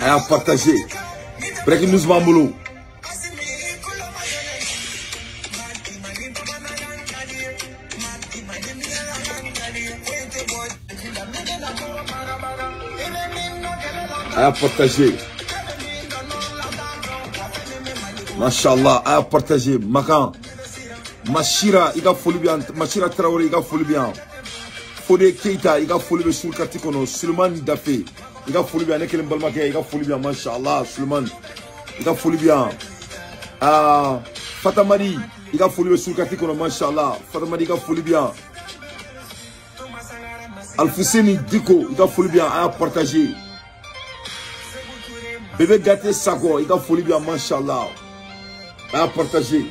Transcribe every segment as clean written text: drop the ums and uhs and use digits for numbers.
A y'a partagé. Breaking news b'an bolo. A y'a partagé. Mashallah, a y'a partagé. Makan Machira, i ka foli bɛ yan. Machira Traoré, i ka foli bɛ yan. Fode Keita, i ka foli bɛ surkati kɔnɔ. Sulemani Dafe, i ka foli bɛ yan. Ne kelen balimakɛ, i ka foli bɛ yan. Mashallah, Sulemani, i ka foli bɛ yan. Fatamadi, i ka foli bɛ surkati kɔnɔ. Mashallah, Fatamadi, i ka foli bɛ yan. Alfuseni Diko, i ka foli bɛ yan. A y'a partagé. Bébé Gâté Sako, i ka foli bɛ yan. Mashallah, a y'a partagé.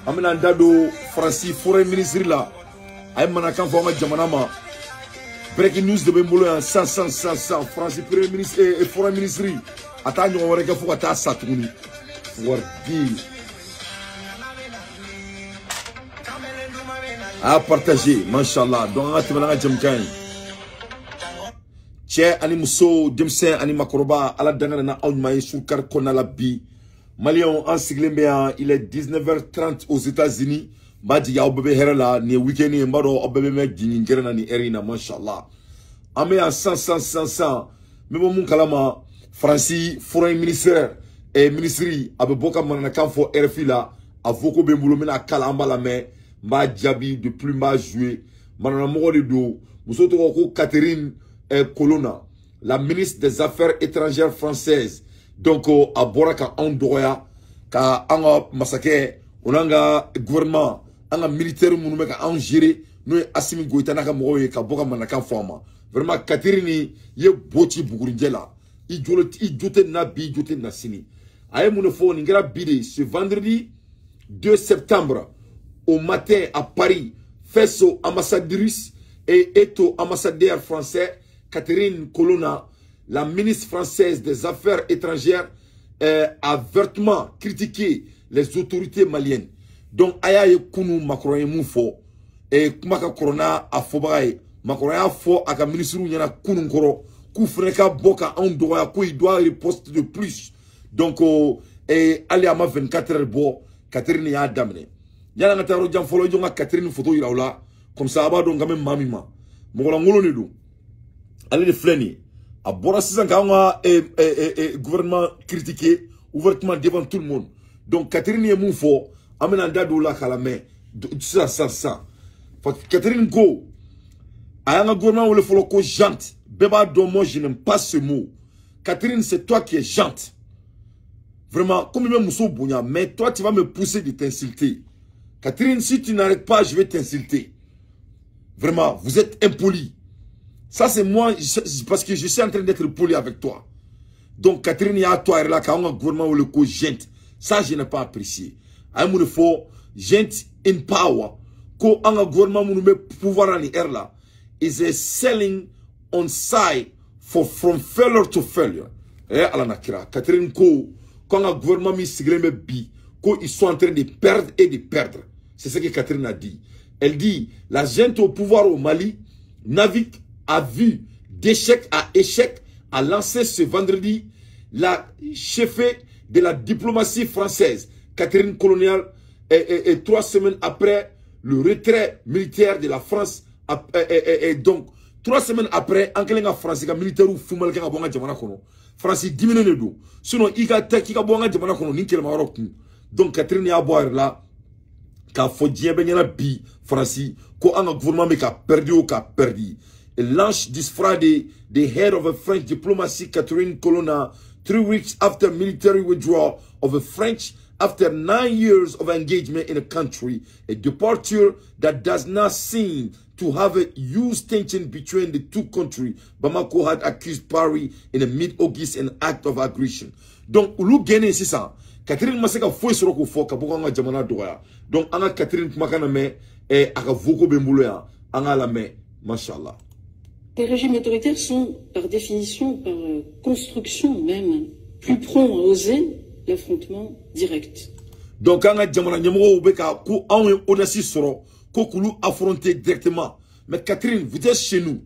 An bɛna an da don Faransi forêt ministre la. A ye manakan fɔ an ka jamana ma. Breaking news de bɛ n bolo yan sisan sisan sisan sisan. Faransi premier ministre, forêt ministre, a t'a ɲɔgɔn wɛrɛ kɛ fo ka taa sa tuguni. Wardi. A y'a partagé, mashallah. Donc an ka tɛmɛ n'an ka jɛmukan ye. Cɛ ani muso, denmisɛn ani makɔrɔba, ala danga na aw ɲuman ye sukari kɔnɔna la bi. Maliyɛnw, an sigilen bɛ yan, il est 19h30 aux États-Unis. N b'a jigin aw bɛɛ bɛ hɛrɛ la. Nin ye week-end ye, n b'a dɔn aw bɛɛ bɛ mɛn jigin gɛrɛ na nin heure in na. Mashallah, an bɛ yan sisan sisan sisan sisan. N bɛ bɔ mun kalama, Faransi foreign ministre ministre a bɛ bɔ ka mananakan fɔ RFI la. A vocal bɛ n bolo, n bɛna kala, an b'a lamɛn, n b'a jaabi de plus, n b'a jouer. Mananamɔgɔ de don. Muso tɔgɔ ko Catherine Colonna, la ministre des Affaires étrangères française. Donc a bɔra ka anw dɔgɔya, ka an ka masakɛ o n'an ka gouvernement, an ka militaire minnu bɛ ka anw gérer, n'o ye Assimi Goïta n'a ka mɔgɔw ye, ka bɔ ka manakan fɔ an ma. Vraiment, Catherine ye bo ci bugurinjɛ la. I jo tɛ na bi, i jo tɛ na sini. A ye mun de fɔ? Nin kɛra bi de, ce vendredi 2 septembre au matin à Paris, face aux ambassadrices et aux ambassadeurs français, Catherine Colonna, la ministre française des Affaires étrangères, a vertement critiqué les autorités maliennes. Donc, aya ye kunu Macron ye mun fɔ, kuma ka kɔrɔ n'a a fɔbaga ye. Macron y'a fɔ a ka ministre ɲɛna kunun kɔrɔ k'u fana ka bɔ ka anw dɔgɔya, ko il doit riposte de plus. Donc, hali a ma 24 heures bɔ, Catherine y'a daminɛ. Yanni an ka taa yɔrɔ jan fɔlɔ, i jɔ n ka Catherine photo yira aw la, comme ça a b'a dɔn n kan bɛ maa min ma. Mɔgɔlankolon de don. Ale de filɛ nin ye. A bɔra sisan k'an ka gouvernement critiquer ouvertement devant tout le monde. Donc Catherine ye mun fɔ, an bɛna an da don o la k'a lamɛn sisan sisan sisan. Catherine ko a y'an ka gouvernement wele fɔlɔ ko junte. Bɛɛ b'a dɔn, moi je n'aime pas ce mot. Catherine, c'est toi qui es junte. Vraiment, comme i bɛ muso bonya, mais toi tu vas me pousser de t'insulter. Catherine, si tu n'arrêtes pas, je vais t'insulter. Vraiment, vous êtes impoli. Ça, c'est moi, parce que je suis en train d'être poli avec toi. Donc, Catherine, il y a toi, là, quand on a gouvernement ou le co junte. Ça, je n'ai pas apprécié. À un moment, il faut junte in power. Quand on a gouvernement, nous met pouvoir en air là, is a selling on side for from failure to failure. Eh, ala nakira. Catherine ko, quand on a gouvernement mis sigleme bi, ko ils sont en train de perdre et de perdre. C'est ce que Catherine a dit. Elle dit, la junte au pouvoir au Mali navigue a vu d'échec à échec, a lancé ce vendredi la chef de la diplomatie française, Catherine Colonna, et 3 semaines après le retrait militaire de la France, et donc 3 semaines après, en kelen ka France ka militaire fumal ka bɔ an ka jamana kɔnɔ. France diminen de don. Sinon i ka taa k'i ka bɔ an ka jamana kɔnɔ nin kɛlɛma yɔrɔ kun. Donc Catherine y'a bɔ a yɛrɛ la k'a fɔ diɲɛ bɛɛ ɲɛna bi France ko an ka gouvernement bɛ ka perdu o ka perdu. Launch this Friday, the head of a French diplomacy, Catherine Colonna, 3 weeks after military withdrawal of the French after 9 years of engagement in the country, a departure that does not seem to have a huge tension between the two countries. Bamako had accused Paris in the mid-August an act of aggression. Donc, olu gɛnnen sisan, Catherine ma se ka foyi sɔrɔ k'o fɔ ka bɔ k'an ka jamana dɔgɔya. Donc, an ka Catherine kumakan lamɛn, a ka vocal bɛ n bolo yan, an k'a lamɛn, mashallah. Les régimes autoritaires sont, par définition, par construction même, plus prompts à oser l'affrontement direct. Donc, an ka jamana ɲɛmɔgɔw bɛ ka ko anw ye audace sɔrɔ ko k'olu affronter directement. Mais Catherine, vous êtes chez nous.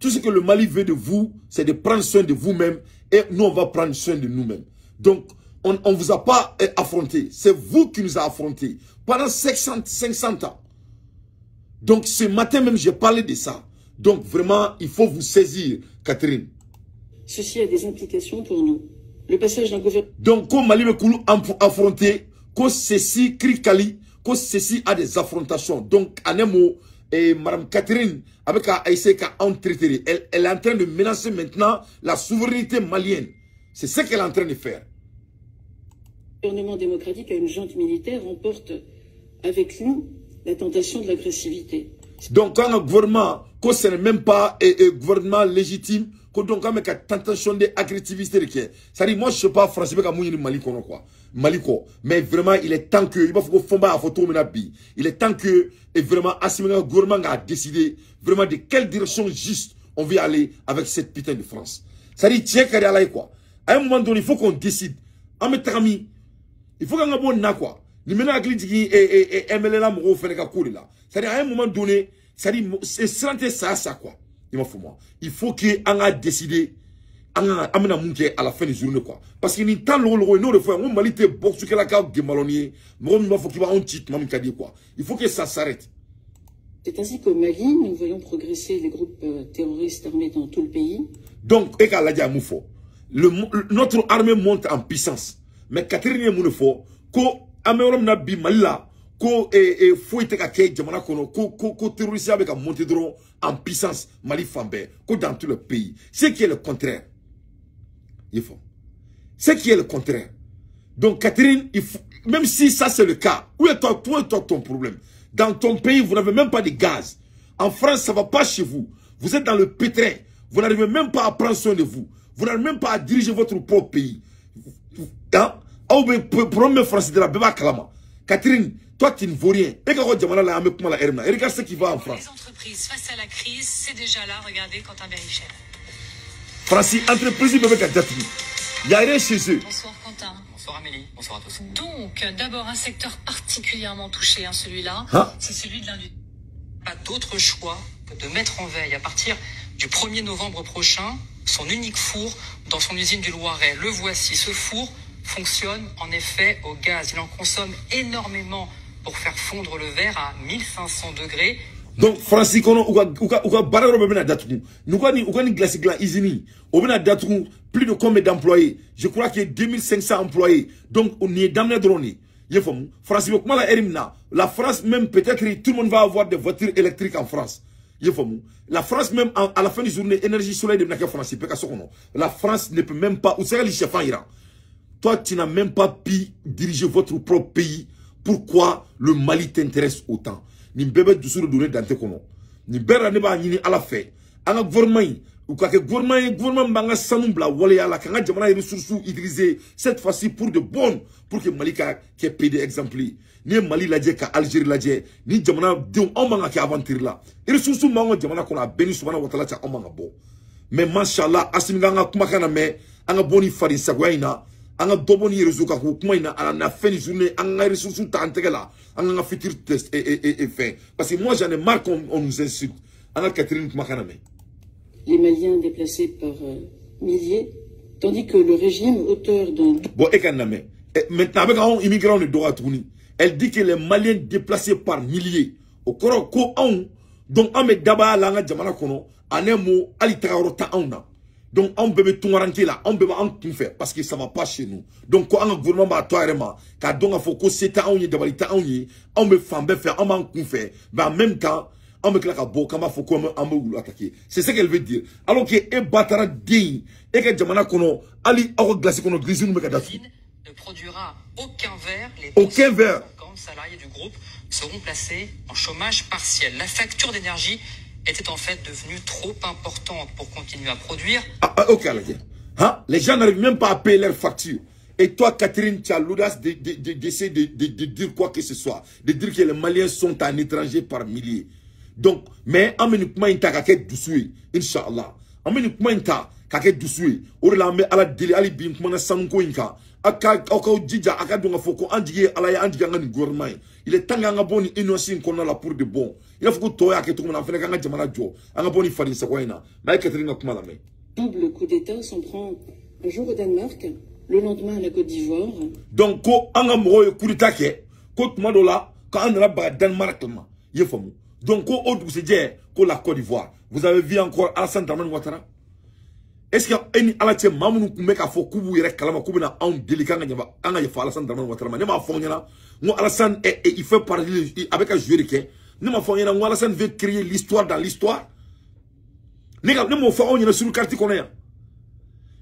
Tout ce que le Mali veut de vous, c'est de prendre soin de vous-même et nous, on va prendre soin de nous-mêmes. Donc, on ne vous a pas affronté. C'est vous qui nous a affrontés pendant 500 ans. Donc, ce matin même, j'ai parlé de ça. Donc, vraiment, il faut vous saisir, Catherine. Ceci a des implications pour nous. Le passage d'un gouvernement... Donc, comme Mali bɛ k'olu affronter, que ceci, Krikali, que ceci a des affrontations. Donc, en un mot, et Madame Catherine, avec a essayé qu'à en traiter, elle est en train de menacer maintenant la souveraineté malienne. C'est ce qu'elle est en train de faire. Le gouvernement démocratique à une junte militaire emporte avec lui la tentation de l'agressivité. Donc, quand un gouvernement, que ce n'est même pas un gouvernement légitime, que donc, quand il y a tentation d'agressivité, c'est-à-dire, moi, je ne sais pas, français, mais Mali, quoi. Mali, quoi. Mais vraiment, il est temps que, il va falloir Fomba à photo, il est temps que, et vraiment, Assimi, le gouvernement a décidé vraiment de quelle direction juste on veut aller avec cette putain de France. C'est-à-dire, tiens, quoi. À un moment donné, il faut qu'on décide. Il faut qu'on ait bon quoi. Ni mena hakili jigin MLA mɔgɔw fɛnɛ ka ko de la. C'est-à-dire à un moment donné, c'est-à-dire siran tɛ saya sa quoi. I m'a faamu. Il faut que an ka décider an ka an bɛna mun kɛ à la fin de journée quoi. Parce que nin temps logo logo n'o de fɔ yan, n ko Mali tɛ boxekɛla ka genbalɔni ye, mɔgɔ min b'a fɔ k'i b'anw ci tuma min ka di ye quoi. Il faut que ça s'arrête. C'est ainsi qu'au Mali, nous voyons progresser les groupes terroristes armés dans tout le pays. Donc, e k'a lajɛ a mun fɔ. Notre armée monte en puissance. Mais Catherine ye mun de fɔ ko an bɛ yɔrɔ min na bi Mali la ko foyi tɛ ka kɛ jamana kɔnɔ ko terroriste bɛ ka monter dɔrɔn en puissance Mali fan bɛɛ ko dans tout le pays. Ce qui est le contraire. Il faut. Ce qui est le contraire. Donc Catherine, il faut, même si ça c'est le cas, où est toi, toi, toi ton problème? Dans ton pays, vous n'avez même pas de gaz. En France, ça ne va pas chez vous. Vous êtes dans le pétrin. Vous n'arrivez même pas à prendre soin de vous. Vous n'arrivez même pas à diriger votre propre pays. Hein? Problème français de la beba kalama. Catherine, toi tu ne vaux rien. Et quand jamana la ame kuma la erna. Et regarde ce qui va en France. Les entreprises face à la crise, c'est déjà là. Regardez Quentin Berrichel. France entreprise bébé ka. Il y a rien chez eux. Bonsoir Quentin. Bonsoir Amélie. Bonsoir à tous. Donc, d'abord un secteur particulièrement touché, hein, celui-là, hein? C'est celui de l'industrie. Pas d'autre choix que de mettre en veille à partir du 1er novembre prochain son unique four dans son usine du Loiret. Le voici, ce four fonctionne en effet au gaz. Il en consomme énormément pour faire fondre le verre à 1500 degrés. Donc, Francis, u ka baara yɔrɔ bɛɛ bɛna datugu. U ka ni glace dilan usine o bɛna datugu. Plus de combien d'employés? Je crois que 2500 employés. Donc, nin ye daminɛ dɔrɔn de ye. I y'a faamu? France bɛ kuma la heure min na, la France même, peut-être tout le monde va avoir des voitures électriques en France. I y'a faamu? La France même, à la fin du journée, énergie solaire de bɛna kɛ France bɛɛ ka so kɔnɔ. La France ne peut même pas, u tɛ se ka hali sɛfan yira. Toi, tu n'as même pas pu diriger votre propre pays. Pourquoi le Mali t'intéresse autant? Nin bɛɛ bɛ dusu de don ne dante kɔnɔ. Nin bɛɛ la ne b'a ɲini Ala fɛ. An ka gouvernement in, u ka kɛ gouvernement ye, gouvernement min b'an ka sanu bila waleya la, k'an ka jamana ressources utiliser cette fois-ci pour de bon, pour que Mali ka kɛ pays d'exemple ye. N'i ye Mali lajɛ ka Algérie lajɛ, ni jamana denw anw man ka kɛ aventure la. Ressources b'an ka jamana kɔnɔ, a bɛɛ ni subahana wa taala cɛ, anw man ka bɔ. Mais mashallah, Assimi k'an ka kumakan lamɛn, an ka bɔ ni faden sagoya in na. An ka dɔ bɔ ni réseau kan k'o kuma in na, à la fin de journée, an ka ressources ta an tɛgɛ la, an k'an ka futur test et fɛn. Parce que moi, j'en ai marre qu'on on nous insulte. An ka Catherine kumakan lamɛn. Les Maliens déplacés par milliers, tandis que le régime, auteur d'un Bon, e ka lamɛn. Maintenant, avec anw immigrants de dɔgɔya tuguni. Elle dit que les Maliens déplacés par milliers. O kɔrɔ ko anw, donc an bɛ dabaya la an ka jamana kɔnɔ, en un mot, hali tagayɔrɔ tɛ anw na. Donc anw bɛɛ bɛ tunkaranke la, anw bɛɛ b'an kun fɛ parce que ça va pas chez nous. Donc ko an ka gouvernement b'a to a yɛrɛ ma k'a dɔn k'a fɔ ko se tɛ anw ye, dabali tɛ anw ye, anw bɛ fan bɛɛ fɛ, anw b'an kun fɛ, mais en même temps anw bɛ tila ka bɔ k'an b'a fɔ ko an bɛ wulu attaquer. C'est ce qu'elle veut dire. Alors que e ba taara den e ka jamana kɔnɔ, hali aw ka glace kɔnɔ glisine bɛ ka datugu. Ne produira aucun verre. Les aucun verre. 50 salariés du groupe seront placés en chômage partiel. La facture d'énergie était en fait devenue trop importante pour continuer à produire. Ah, ok, hein? Les gens n'arrivent même pas à payer leurs factures. Et toi, Catherine, tu as l'audace d'essayer de dire quoi que ce soit. De dire que les Maliens sont en étranger par milliers. Donc, mais, Inch'Allah. Ala deli ali bi kuma na sanuko in kan aw k'aw jija a ka dɔn k'a fɔ ko an jigi ye ala ye an jigi an ka nin gouvernement ye. Il est temps k'an ka bɔ nin énoncé in kɔnɔna la pour de bon. I n'a fɔ ko tɔw y'a kɛ cogo min na an fana k'an ka jamana jɔ an ka bɔ nin faden sagoya in na. Mais a ye Catherine ka kuma lamɛn. Double coup d'État s'en prend un jour au Danemark, le lendemain à la Côte d'Ivoire. Donc ko an ka mɔgɔw ye coup d'État kɛ ko tuma dɔ la k'an nana baga Danemark ma i ye faamu. Donc ko o dugusɛjɛ ko la Côte d'Ivoire. Vous avez vu encore Alassane Dramane Ouattara. Est-ce que e ni ala cɛ maa minnu tun bɛ k'a fɔ k'u b'u yɛrɛ kalama k'u bɛna anw deli k'an ka yafa an ka yafa Alassane Dramane Ouattara ma? Ne m'a fɔ aw ɲɛna n ko Alassane il fait parler a bɛ ka jouer de kɛ. Ne m'a fɔ aw ɲɛna n ko Alassane veut créer l'histoire dans l'histoire. Ne m'o fɔ aw ɲɛna sur carte kɔnɔ yan.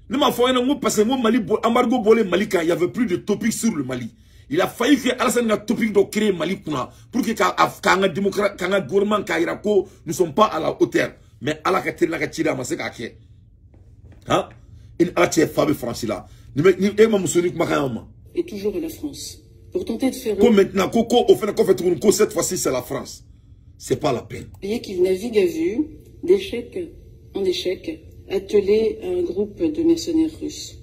Ne m'a fɔ aw ɲɛna n ko parce que n ko Mali embargo bɔlen Mali kan, il y avait plus de topic sur le Mali. Il a failli que Alassane ka topic dɔ créer Mali kunna pour que k'an ka démocrate k'an ka gouvernement k'a yira ko nous sommes pas à la hauteur. Mais ala ka teli n'a ka ci a ma se k'a kɛ. Hein? Et toujours à la France. Pour tenter de faire... Comme maintenant, cette fois-ci, c'est la France. C'est pas la peine. Oubliez qu'il navigue à vue, d'échec en échec, attelé à un groupe de mercenaires russes.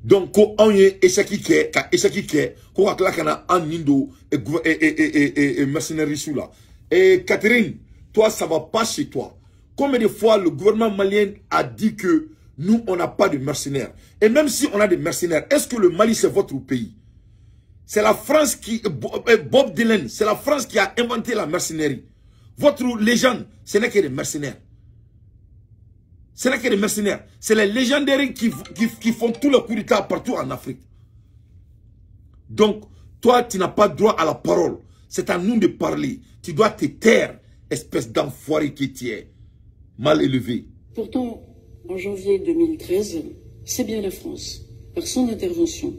Donc, on y est échec qui est, échec qui est, qu'on a un nindo et mercenaires russes là. Et Catherine, toi, ça va pas chez toi. Combien de fois le gouvernement malien a dit que nous, on n'a pas de mercenaires? Et même si on a des mercenaires, est-ce que le Mali, c'est votre pays? C'est la France qui... Bob Dylan, c'est la France qui a inventé la mercenairie. Votre légende, ce n'est que des mercenaires. Ce n'est que des mercenaires. C'est les légendaires qui font tout le coup d'État partout en Afrique. Donc, toi, tu n'as pas droit à la parole. C'est à nous de parler. Tu dois te taire, espèce d'enfoiré que tu es. Mal élevé. Pourtant, en janvier 2013, c'est bien la France, par son intervention,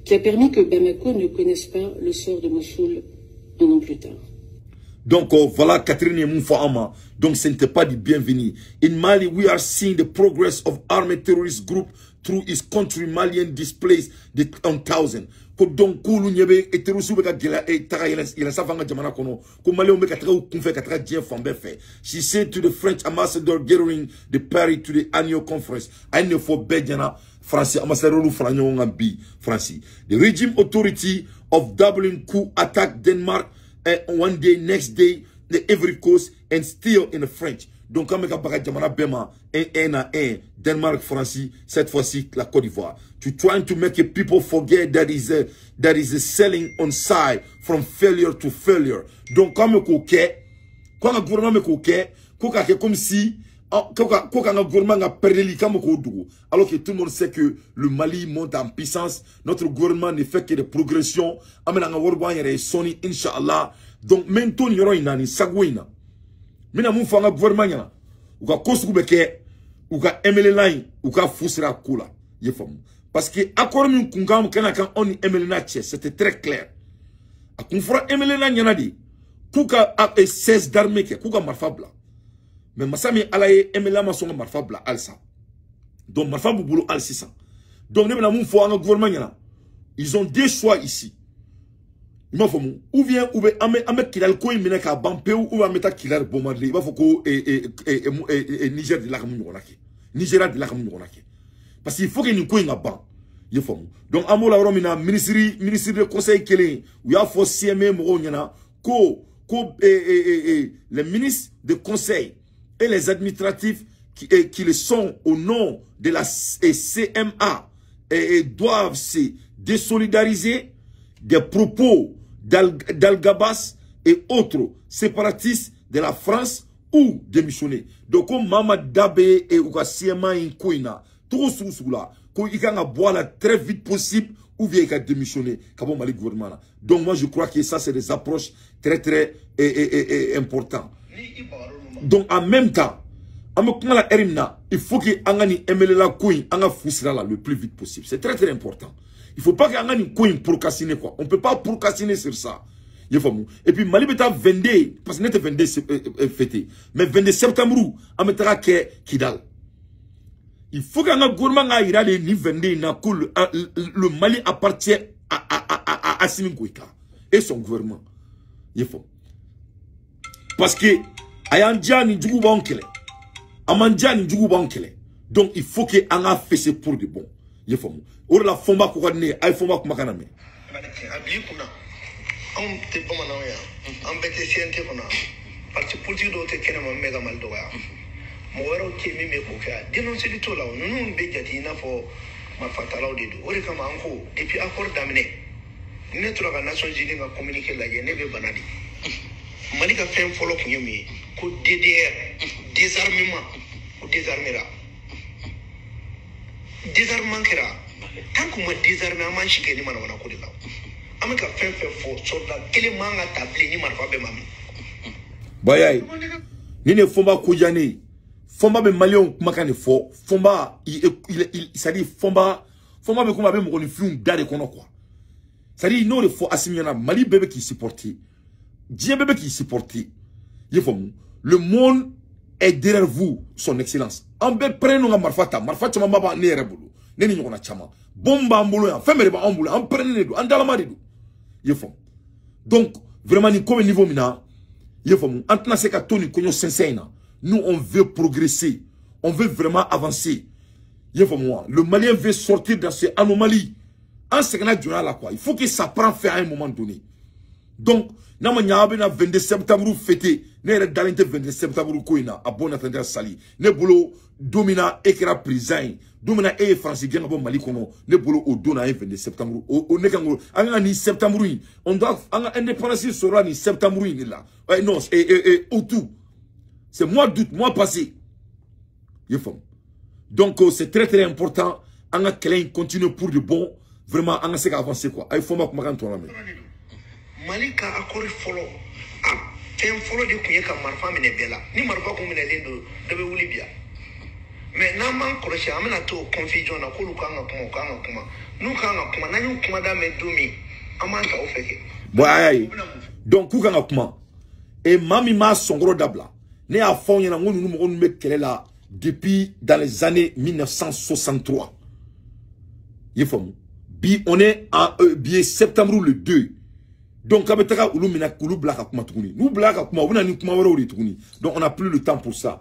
qui a permis que Bamako ne connaisse pas le sort de Mossoul un an plus tard. Donc voilà, Catherine Moufahama. Donc ce n'était pas du bienvenu. In Mali, we are seeing the progress of armed terrorist group through its country Malian displaced the 1,000. Ko donc k'olu ɲɛ bɛ terroriste bɛ ka gɛlɛya taga yɛlɛn sanfɛ an ka jamana kɔnɔ ko maliyɛnw bɛ ka taga u kunfɛ ka taga diɲɛ fan bɛɛ fɛ. She said to the French ambassador gathering the Paris to the annual conference. A ye nin fɔ bɛɛ ɲɛna France ambassadeur fara ɲɔgɔn kan bi France. The regime authority of Dublin coup attack Denmark one day, next day, the Ivory Coast and still in the French. Donc, quand on un à un, Denmark, France, cette fois-ci, la Côte d'Ivoire. To trying to make people forget that is a selling on side from failure to failure. Donc, quand on quand le gouvernement est comme si, quand le gouvernement a perdu les alors que tout le monde sait que le Mali monte en puissance, notre gouvernement ne fait que des progressions. Inch'Allah. Donc, maintenant, il y aura une sagouina. Mina mun fanga gouvernement ɲana u ka ko sugu bɛ kɛ u ka MLNA in u ka fu sira ko la i ye faamu parce que accord min kun kan kana kan anw ni MLNA cɛ c'était très clair. A kun fɔra MLNA ɲɛna de k'u ka 16 d'armée kɛ k'u ka marifa bila, mais masa min ala ye MLNA ma sɔn ka marifa bila halisa, donc marifa b'u bolo hali sisan. Donc ne bɛna mun fɔ an ka gouvernement ɲɛna, ils ont deux choix ici. I m'a faamu, ou bien ou bɛ an bɛ Kidali ko in minɛ k'a ban pewu, ou bien an bɛ taa Kidali bombarder. I b'a fɔ ko Niger delila ka mun ɲɔgɔnna kɛ, Nigéria delila ka mun ɲɔgɔnna kɛ, parce que il faut que nin ko in ka ban. I ye faamu. Donc an b'o la yɔrɔ min na, ministre de conseil kelen u y'a fɔ CMA mɔgɔw ɲɛna ko les ministres de conseil et les administratifs qui le sont au nom de la CMA doivent se désolidariser des propos d'Algabas et autres séparatistes de la France ou démissionner. Donc, comme Mamad Dabé et Ouka CMA in Koina, tout sous là, il y a boire la très vite possible ou bien il a démissionner. Kabo Mali gouvernement. Donc, moi, je crois que ça, c'est des approches très, très importantes. Donc, en même temps, An bɛ kuma la heure min na, il faut que an ka nin MNLA ko in an ka fu sira la le plus vite possible. C'est très très important. Il faut pas que an ka nin ko in procrastiner quoi. On peut pas procrastiner sur ça. I y'a faamu? Et puis Mali bɛ taa 22, parce que ne tɛ 22 fêter, mais 22 septembre an bɛ taga kɛ Kidal. Il faut qu'an ka gouvernement k'a yira de nin 22 in na ko le Mali appartient à Assimi Goïta et son gouvernement. I y'a faamu? Parce que a y'an diya ni jugu b'anw kɛlɛ. A man diya ni jugu b'anw kɛlɛ. Donc il faut que an ka fesser pour de bon. I y'a faamu? O de la Fɔnba ko ka di ne ye, a ye Fɔnba kumakan lamɛn. A bil'i kunna, anw tɛ bamananw yan, an bɛɛ tɛ CNT kɔnɔ, parti politique dɔw tɛ kɛnɛma min bɛ ka Mali dɔgɔya, mɔgɔ wɛrɛw tɛ yen min bɛ k'o kɛ, dénonceli t'o la. O ninnu bɛ jate i n'a fɔ marifatalaw de don. O de kama an ko depuis accord daminɛ, ne tora ka Nations Unies ka communiqué lajɛ, ne bɛ bana de. Mali ka fɛn fɔlɔ tun ye mun ye? Ko DDR, désarmement. Ko désarmera, désarmement kɛra. Tant qu'on ma désarmé, an m'an si kɛ ni manamana ko de la. An bɛ ka fɛn fɛn fɔ, soldat kelen man ka ta bilen ni marifa bɛɛ ma minɛ. Baya ye ni ne Fɔnba ko diya ne ye. Fɔnba bɛ maliyɛnw kumakan de fɔ. Fɔnba, c'est à dire Fɔnba bɛ komi a bɛ mɔgɔninfinw da de kɔnɔ quoi. C'est à dire n'o de fɔ Assimi ɲɛna, Mali bɛɛ bɛ k'i supporter, diɲɛ bɛɛ bɛ k'i supporter. I y'a faamu? Le monde est derrière vous, son excellence. An bɛɛ pɛrɛnnen don ka marifa ta. Marifa caman b'a ne yɛrɛ bolo, ne ni ɲɔgɔnna caman. Bombe b'an bolo yan, fɛn bɛɛ de b'an bolo, an pɛrɛnnen de don, an dalama de don. I y'a faamu? Donc vraiment nin ko bɛ niveau min na, i y'a faamu, an tɛna se ka to nin kɔɲɔ sɛnsɛn in na. Nous, on veut progresser, on veut vraiment avancer. I y'a faamu wa? Le Malien veut sortir dans cette anomalie. An sɛgɛnna jɔnya la quoi. Il faut que ça prend fin à un moment donné. Donc n'a ma ɲɛ aw bɛna 22 septembre fêter, ne yɛrɛ dalen tɛ 22 septembre ko in na. A bon entendeur sali, ne bolo don min na e kɛra président ye, don min na e ye Faransi gɛn ka bɔ Mali kɔnɔ, ne bolo o don na an ye 22 septembre o ne kan ko an ka nin septembre in, on doit an ka indépendance sɔrɔla nin septembre in de la. Non, août, c'est mois d'août, mois passé. I y'a faamu? Donc c'est très très important an ka kɛlɛ in continuer pour de bon, vraiment an ka se ka avancer quoi. A ye Fɔnba kumakan tɔ lamɛn. Mali ka accord fɔlɔ, a fɛn fɔlɔ de tun ye ka marifa minɛ bɛɛ la. Ni marifa kun minɛlen don, dɔ bɛ wuli bi yan. Mais n'an m'an kɔlɔsi, an bɛna to confusion na k'olu kan ka kuma, u kan ka kuma, n'u kan ka kuma, n'an y'u kuma daminɛ don min, an b'an ta o fɛ kɛ. Bon, a y'a ye donc k'u kan ka kuma. Et maa min m'a sɔnkɔrɔ dabila, ne y'a fɔ aw ɲɛna n ko ninnu mɔgɔ ninnu bɛ kɛlɛ la depuis dans les années 1963. I y'a faamu? Bi on est en bi ye septembre le 2. Donc a bɛ taga olu minɛ k'olu bila ka kuma tuguni. N'u bila ka kuma, u bɛ na ni kuma wɛrɛw de tuguni. Donc on n'a plus le temps pour ça.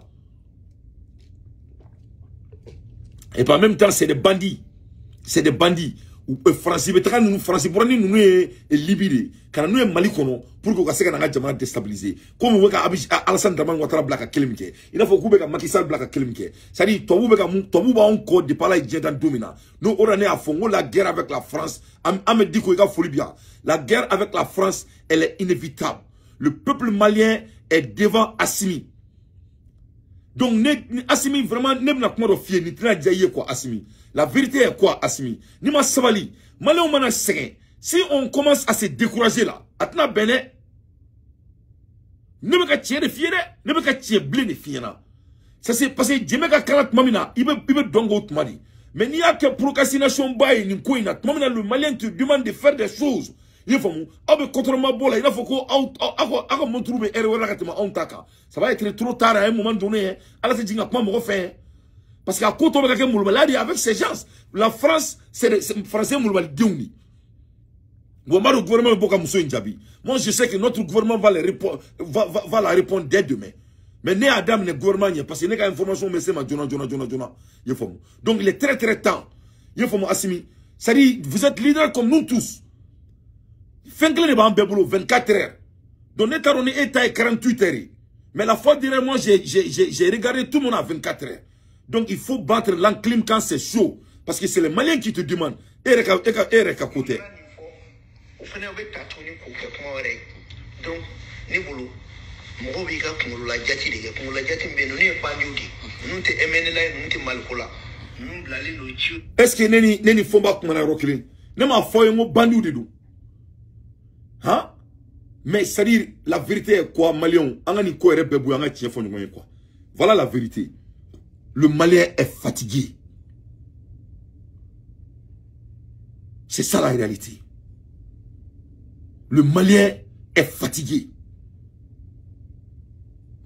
Et puis en même temps, c'est des bandits. C'est des bandits. Faransi bɛ taga ninnu, Faransi bɔra ni ninnu ye Libi de ka na n'u ye Mali kɔnɔ pour que u ka se ka n'an ka jamana déstabiliser. Komi u bɛ ka Alassane Dramane Ouattara bila ka kelen min kɛ, i n'a fɔ k'u bɛ ka Macky Sall bila ka kelen min kɛ. C'est à dire tubabu bɛ ka mun, tubabu b'anw kɔ depuis Ala ye diɲɛ dan don min na. N'o o de la ne y'a fɔ n ko la guerre avec la France, an bɛ di ko i ka foli bi yan. La guerre avec la France, elle est inévitable. Le peuple malien est devant Assimi. Donc ne Assimi vraiment ne bɛna kuma dɔ f'i ye, nin tɛna diya i ye quoi Assimi. La vérité est quoi Assimi? Ni ma sabali, Maliyɛnw mana sɛgɛn, si on commence à se décourager là, a tɛna bɛn dɛ. Ne bɛ ka tiɲɛ de f'i ye dɛ, ne bɛ ka tiɲɛ bilen de f'i ɲɛna. Ça c'est parce que jɛmɛ ka kala tuma min na, i bɛ dɔn k'o tuma de. Mais n'i y'a kɛ procrastination ba ye nin ko in na, tuma min na le Malien te demande de faire des choses. I y'a faamu? Aw bɛ kɔtɔrɔma bɔ la, i n'a fɔ ko aw ka montre bɛ heure wɛrɛ la ka tɛmɛ anw ta kan. Ça va être trop tard à un moment donné. Ala tɛ jigin ka kuma mɔgɔ fɛ. Parce que a ko tɔ bɛ ka kɛ molobaliya de ye avec ces gens. La France, c'est français molobalidenw de. Bon, moi, le gouvernement bɛ bɔ ka muso in jaabi. Moi, je sais que notre gouvernement va les répondre, va la répondre dès demain. Mais ne y'a daminɛ gouvernement ɲɛ parce que ne ka information bɛ se ma joona joona joona joona. I y'a faamu? Donc il est très très temps. I y'a faamu Assimi? C'est-à-dire vous êtes leader comme nous tous. Fɛn kelen de b'an bɛɛ bolo, 24 heures. Donc ne t'a dɔn ni e ta ye 48 heures ye. Mais la fois dernière, moi j'ai regardé tout le monde à 24 heures. Donc il faut battre l'enclume quand c'est chaud. Parce que c'est les Maliens qui te demandent. E yɛrɛ ka ko tɛ. O fana bɛ ta tuguni k'o kɛ kuma wɛrɛ ye. Donc ne bolo, mɔgɔw b'i ka kunkolola jate de kɛ. Kunkolola jate min bɛ yen, ninnu ye bandiw de ye. Ninnu tɛ MNLA ye, ninnu tɛ Maliko la. Ninnu bilalen don ci. Est ce que ne ni Fɔnba kumana yɔrɔ kelen? Ne m'a fɔ aw ye n ko bandiw de don. Hein? Mais c'est-à-dire, la vérité est quoi, Maliens? An ka nin ko yɛrɛ bɛɛ bɔ yen, an ka tiɲɛ fɔ ɲɔgɔn ye quoi. Voilà la vérité. Le Malien est fatigué. C'est ça la réalité. Le Malien est fatigué.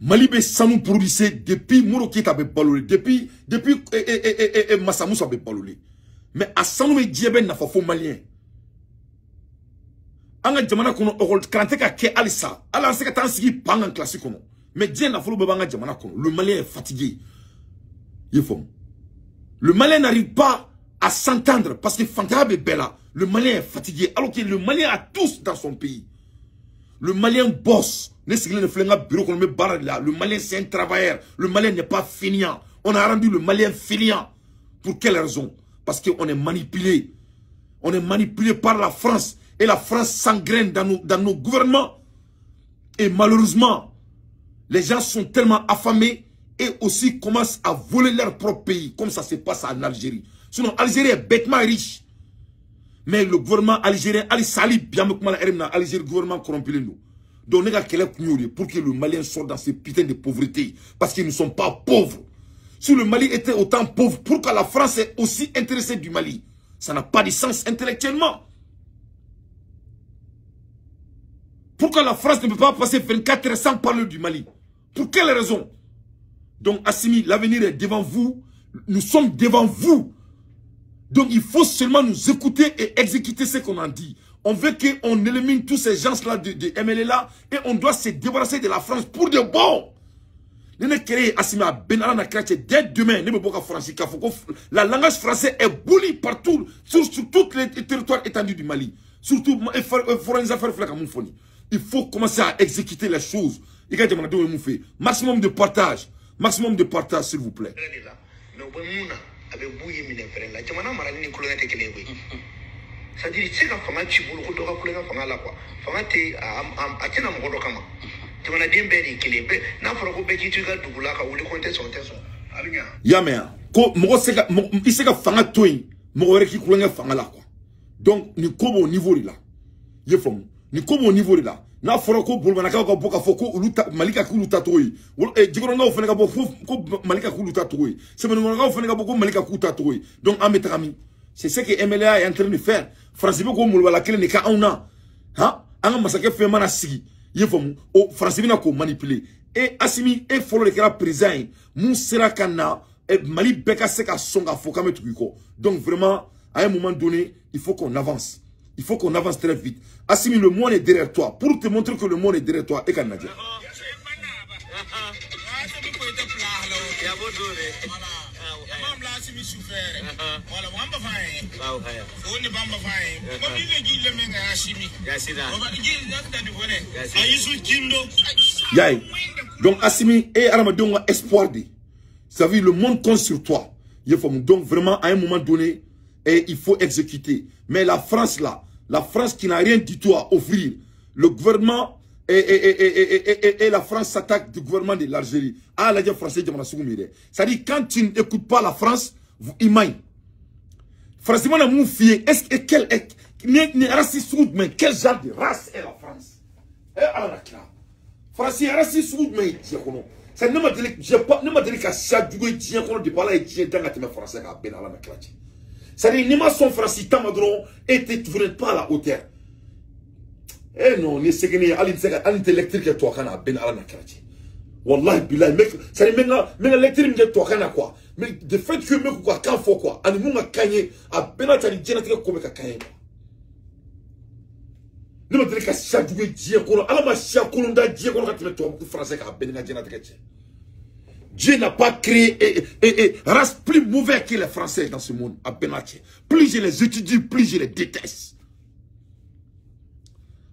Mali bɛ sanu produisait depuis Moro Keita bɛ balolen, depuis Massa Moussa bɛ balolen. Mais a sanu bɛ diɲɛ bɛɛ nafa fo Malien. An ka jamana kɔnɔ école kalan tɛ ka kɛ halisa. Hali an se ka taa an sigi pan kan classe kɔnɔ. Mais diɲɛ nafolo bɛɛ b'an ka jamana kɔnɔ. Le Malien est fatigué. I ye faamu? Le Malien n'arrive pas à s'entendre parce que fantanya bɛ bɛɛ la. Le Malien est fatigué alors que le Malien a tous dans son pays. Le Malien bosse. Ne sigilen de filɛ n ka bureau kɔnɔ n bɛ baara de la. Le Malien c'est un travailleur. Le Malien n'est pas fainéant. On a rendu le Malien fainéant. Pour quelle raison? Parce qu'on est manipulé. On est manipulé par la France. Et la France s'engraine dans nos gouvernements. Et malheureusement, les gens sont tellement affamés et aussi commencent à voler leur propre pays, comme ça se passe en Algérie. Sinon, l'Algérie est bêtement riche. Mais le gouvernement algérien, Ali Sali, bien Algérie, le gouvernement corrompu nous. Donc, on est pour que le Malien sorte dans ces putains de pauvreté. Parce qu'ils ne sont pas pauvres. Si le Mali était autant pauvre, pourquoi la France est aussi intéressée du Mali? Ça n'a pas de sens intellectuellement. Pourquoi la France ne peut pas passer 24 heures sans parler du Mali? Pour quelle raison? Donc, Assimi, l'avenir est devant vous. Nous sommes devant vous. Donc, il faut seulement nous écouter et exécuter ce qu'on en dit. On veut qu'on élimine tous ces gens-là de MLA et on doit se débarrasser de la France pour de bon. Dès demain, la langage français est bully partout, sur tous les territoires étendus du Mali. Surtout, il faut commencer à exécuter les choses. Maximum de partage. Maximum de partage, s'il vous plaît. C'est-à-dire, tu sais que fanga ci bolo ko dɔ ka kulonkɛ fanga la quoi. Fanga tɛ a tɛna mɔgɔ dɔ kama. Jamanaden bɛɛ de ye kelen ye. N'a fɔra ko bɛɛ k'i to i ka dugu la ka wuli ko n tɛ sɔn n tɛ sɔn. A bɛ ɲa. I y'a mɛn wa? Ko mɔgɔ se ka i se ka fanga to yen mɔgɔ wɛrɛ k'i kulonkɛ fanga la quoi. Donc nin ko b'o niveau de la. I ye faamu? Nin ko b'o niveau de la. N'a fɔra ko Bolomanakaw ka bɔ k'a fɔ ko olu ta Mali ka k'olu ta cogo ye. Jikɔrɔnkaw fana ka bɔ ko Mali ka k'olu ta cogo ye. Sɛbɛnnikɔrɔkaw fana ka bɔ ko Mali ka k'u ta cogo ye. Donc an bɛ taga min? C'est ce que MLA est en train de faire. France bɛ ko molobala kelen de ka anw na. Han? An ka masakɛ fɛn mana sigi. I ye faamu? O France bɛna k'o manipuler. E Assimi e fɔlɔ de kɛra président ye. Mun sera ka na Mali bɛɛ ka se ka sɔn k'a fɔ k'an bɛ tugu i kɔ. Donc vraiment, à un moment donné, il faut qu'on avance. Il faut qu'on avance très vite. Assimi, le monde est derrière toi. Pour te montrer que le monde est derrière toi, et qu'à Nadia. Donc Assimi et Aramadou ont espoir de. Ça veut dire le monde compte sur toi. Donc vraiment, à un moment donné, et il faut exécuter. Mais la France là, la France qui n'a rien du tout à offrir, le gouvernement et la France s'attaque du gouvernement de l'Algérie. Ah, la française, c'est-à-dire quand tu n'écoutes pas la France, vous imaginez. Franchement, est-ce que quel est quel genre de race est la France? Eh, Allah France raciste mais c'est ne m'a dit qu'à chaque jour de parler et français à ben Allah. C'est-à-dire ne m'a son français tamadron et tu n'es pas à la hauteur. Eh non, ni c'est que ni électrique et toi kana ben Allah nakati. Wallahi billahi mec, c'est maintenant mais l'électrique me toi kana quoi. Mais de fait que me quoi quand faut quoi, ani munga kanye a ben tani jena tika ko me ka kanye. Ne m'a dit qu'à chaque jour dieu kono ala ma sia kono da dieu kono ka toi français ka ben na jena tika. Dieu n'a pas créé et race plus mauvaise que les Français dans ce monde, à Benache. Plus je les étudie, plus je les déteste.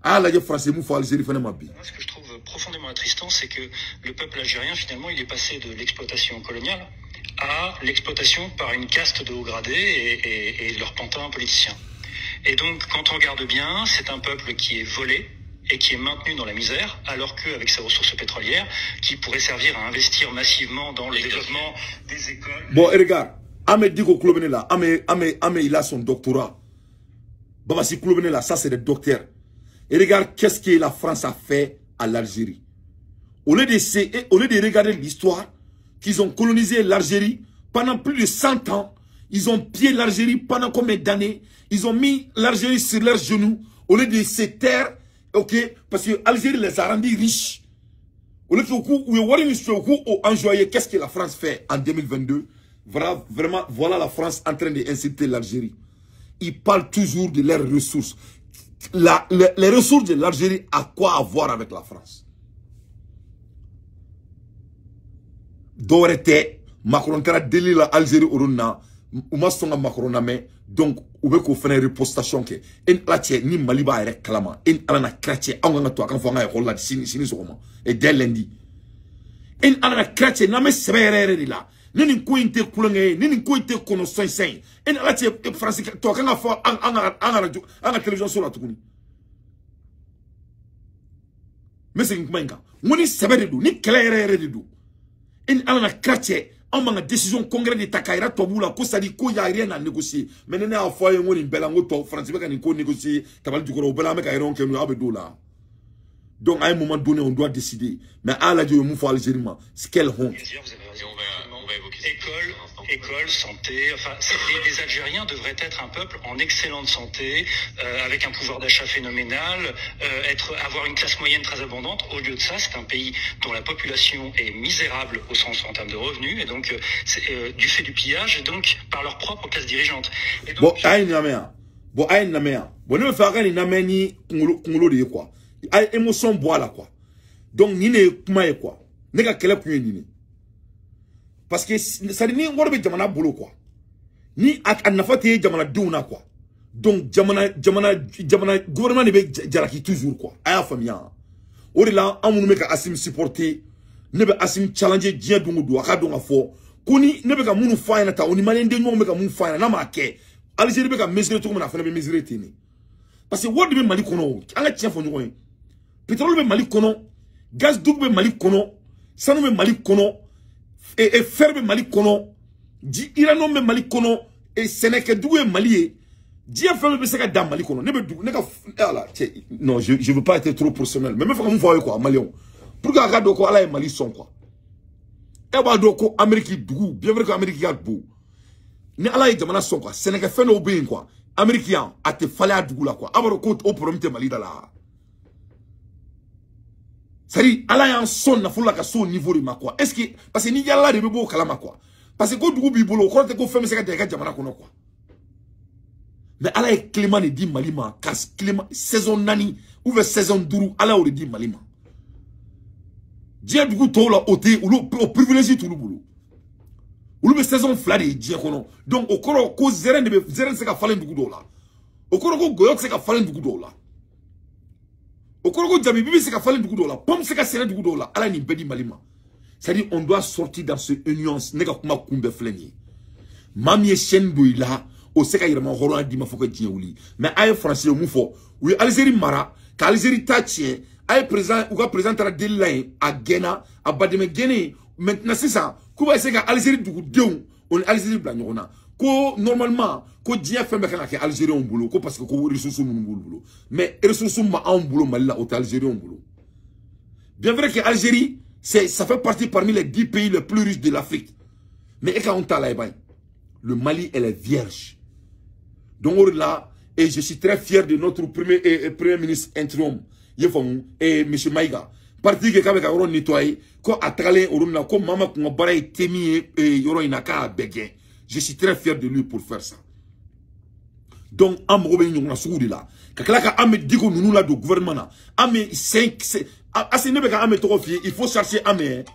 Ah, la guerre française, il faut Algérie, ma vie. Moi, ce que je trouve profondément attristant, c'est que le peuple algérien, finalement, il est passé de l'exploitation coloniale à l'exploitation par une caste de hauts gradés et leurs pantins politiciens. Et donc, quand on regarde bien, c'est un peuple qui est volé et qui est maintenu dans la misère, alors qu'avec ses ressources pétrolières, qui pourraient servir à investir massivement dans le développement des écoles. Bon, et regarde, Ahmed Diko Kloubene là, Ahmed, il a son doctorat. Babassi Kloubene là, ça c'est des docteurs. Et regarde, qu'est-ce que la France a fait à l'Algérie. Au lieu de regarder l'histoire, qu'ils ont colonisé l'Algérie pendant plus de 100 ans. Ils ont pillé l'Algérie pendant combien d'années? Ils ont mis l'Algérie sur leurs genoux au lieu de se taire, ok, parce que l'Algérie les a rendus riches. Au lieu de qu'est-ce que la France fait en 2022? Voilà, vraiment, voilà la France en train d'insulter l'Algérie. Ils parlent toujours de leurs ressources. Les ressources de l'Algérie a quoi à voir avec la France? Dɔwɛrɛ Macron taara deli la Algérie o na u ma sɔn ka Macron lamɛn, donc u bɛ k'o fana ripostation kɛ. E ni Ala cɛ, ni Mali b'a yɛrɛ kalama, e ni Ala na kira cɛ, anw kan ka to a kan fɔ an ka école la sini sini sɔgɔma et dès lundi. E ni Ala na kira cɛ, n'an bɛ sɛbɛ yɛrɛ yɛrɛ de la, ni nin ko in tɛ kulonkɛ ye, ni nin ko in tɛ kɔnɔ sɔn ye, e ni Ala cɛ, Faransi to a kan ka fɔ an ka radio, an ka télévision so la tuguni. N bɛ segin kuma in kan, n ko ni sɛbɛ de don, ni kɛlɛ yɛrɛ yɛrɛ de don, e ni Ala na kira cɛ, anw b'an ka décision congrès de ta k'a yira tubabuw la ko c'est à dire ko y a rien à négocier. Mais ni ne y'a fɔ a ye n ko nin bɛɛ la, n ko tɔ Faransi bɛ ka nin ko négocier tabali jukɔrɔ, o bɛɛ la an bɛ ka réunion kɛ n'o ye, aw bɛ don o la. Donc à un moment donné, on doit décider. Mais à la Dieu, il faut Algérie, quelle honte. École, santé, enfin, les Algériens devraient être un peuple en excellente santé, avec un pouvoir d'achat phénoménal, avoir une classe moyenne très abondante. Au lieu de ça, c'est un pays dont la population est misérable au sens en termes de revenus, et donc du fait du pillage, et donc par leur propre classe dirigeante. Et donc, bon, aïe, bon, aïe, bon, ne me fait rien, ni de quoi. Aïe, émotion bois là, quoi. Donc, ni ne kuma quoi. Ne ka kɛlɛ kun ye nin. Parce que ça ni wari bɛ jamana bolo quoi, ni a nafa tɛ jamanadenw na quoi. Donc jamana jamana jamana gouvernement de bɛ jalaki toujours quoi. A y'a faamuya. O de la an minnu bɛ ka Assimi supporter, ne bɛ Assimi challenger diɲɛ don o don, a ka dɔn ka fɔ ko ni ne bɛ ka minnu fɔ a ɲɛna tan, o ni maliyɛn den ɲɔgɔn bɛ ka mun fɔ a ɲɛna, n'a m'a kɛ, Algérie bɛ ka mesurer cogo min na, a fana bɛ mesurer ten de. Parce que wari de bɛ Mali kɔnɔ o, an ka tiɲɛ fɔ ɲɔgɔn ye. Pétrole bɛ Mali kɔnɔ, gaz dugu bɛ Mali kɔnɔ, sanu bɛ Mali kɔnɔ, et fer bɛ Mali kɔnɔ, ji uranium bɛ Mali kɔnɔ, et sɛnɛkɛdugu ye Mali ye. Diɲɛ fɛn bɛɛ bɛ se ka dan Mali kɔnɔ. Ne bɛ dugu ne ka ala cɛ, non, je veux pas être trop professionnel, mais n bɛ fɛ ka mun fɔ aw ye quoi, maliyɛnw, pour que a ka dɔn ko Ala ye Mali sɔn quoi. E b'a dɔn ko Amérique dugu, bien vrai que Amérique ka bon, ni Ala ye jamana sɔn quoi, sɛnɛkɛfɛn dɔw bɛ yen quoi, Amérique yan a tɛ falen a dugu la quoi. A b'a dɔn ko o problème tɛ Mali da la. C'est-à-dire, Ala y'an sɔn nafolo la ka se o niveau de ma quoi. Est-ce que, parce que ni yala de bɛ bɔ o kalama quoi. Parce que ko dugu b'i bolo, o kɔrɔ tɛ ko fɛn bɛ se ka dan i ka jamana kɔnɔ quoi. Mais Ala ye climat de di Mali ma, ka climat saison 4 ou bien saison 5, Ala y'o de di Mali ma. Diɲɛ dugu tɔw la, o tɛ olu, o privilège t'olu bolo. Olu bɛ saison 2 de ye diɲɛ kɔnɔ. Donc o kɔrɔ ko zɛrɛn de bɛ, zɛrɛn tɛ se ka falen dugu dɔw la. O kɔrɔ ko gɔyɔ tɛ se ka falen dugu dɔw la. O kɔrɔ ko jabibi bɛ se ka falen dugu dɔw la, pomme bɛ se ka sɛnɛ dugu dɔw la. Ala ye nin bɛɛ di Mali ma. C'est-à-dire, on doit sortir dans ce union. Ne ka kuma kun bɛɛ filɛ nin ye. Maa min ye chaîne don i la, o se ka yɛlɛma hɔrɔnya d'i ma fo ka diɲɛ wuli. Mais a ye Faransi ye mun fɔ? U ye Algérie mara, ka Algérie ta tiɲɛ. A ye président, u ka président taara deli la yen, a gɛnna, a badɛmɛ gɛnnen. Maintenant sisan, k'u b'a essayer ka Algérie dugudenw o ni Algérie bila ɲɔgɔn na. Ko normalement, ko diɲɛ fɛn bɛɛ kan ka kɛ Algériens bolo, ko parce que ko ressources minnu b'olu bolo. Mais ressources ma anw bolo Mali la, o tɛ Algériens bolo. Bien vrai que Algérie, ça fait partie parmi les 10 pays les plus riches de l'Afrique. Mais et quand on t'a là, le Mali, elle est vierge. Donc là, et je suis très fier de notre premier ministre intérim, et M. Maïga. Parti que k'avec un nettoyé, ko a tagalen orumna, ko mama kunga bara temi et yoro inaka begin. Je suis très fier de lui pour faire ça. Donc, an mago bɛ ɲɔgɔnna sugu de la. Ka tila ka an bɛ diko ninnu la don gouvernement na. An bɛ 5, Asi ne bɛ ka an bɛ tɔgɔ f'i ye, il faut chercher Amé.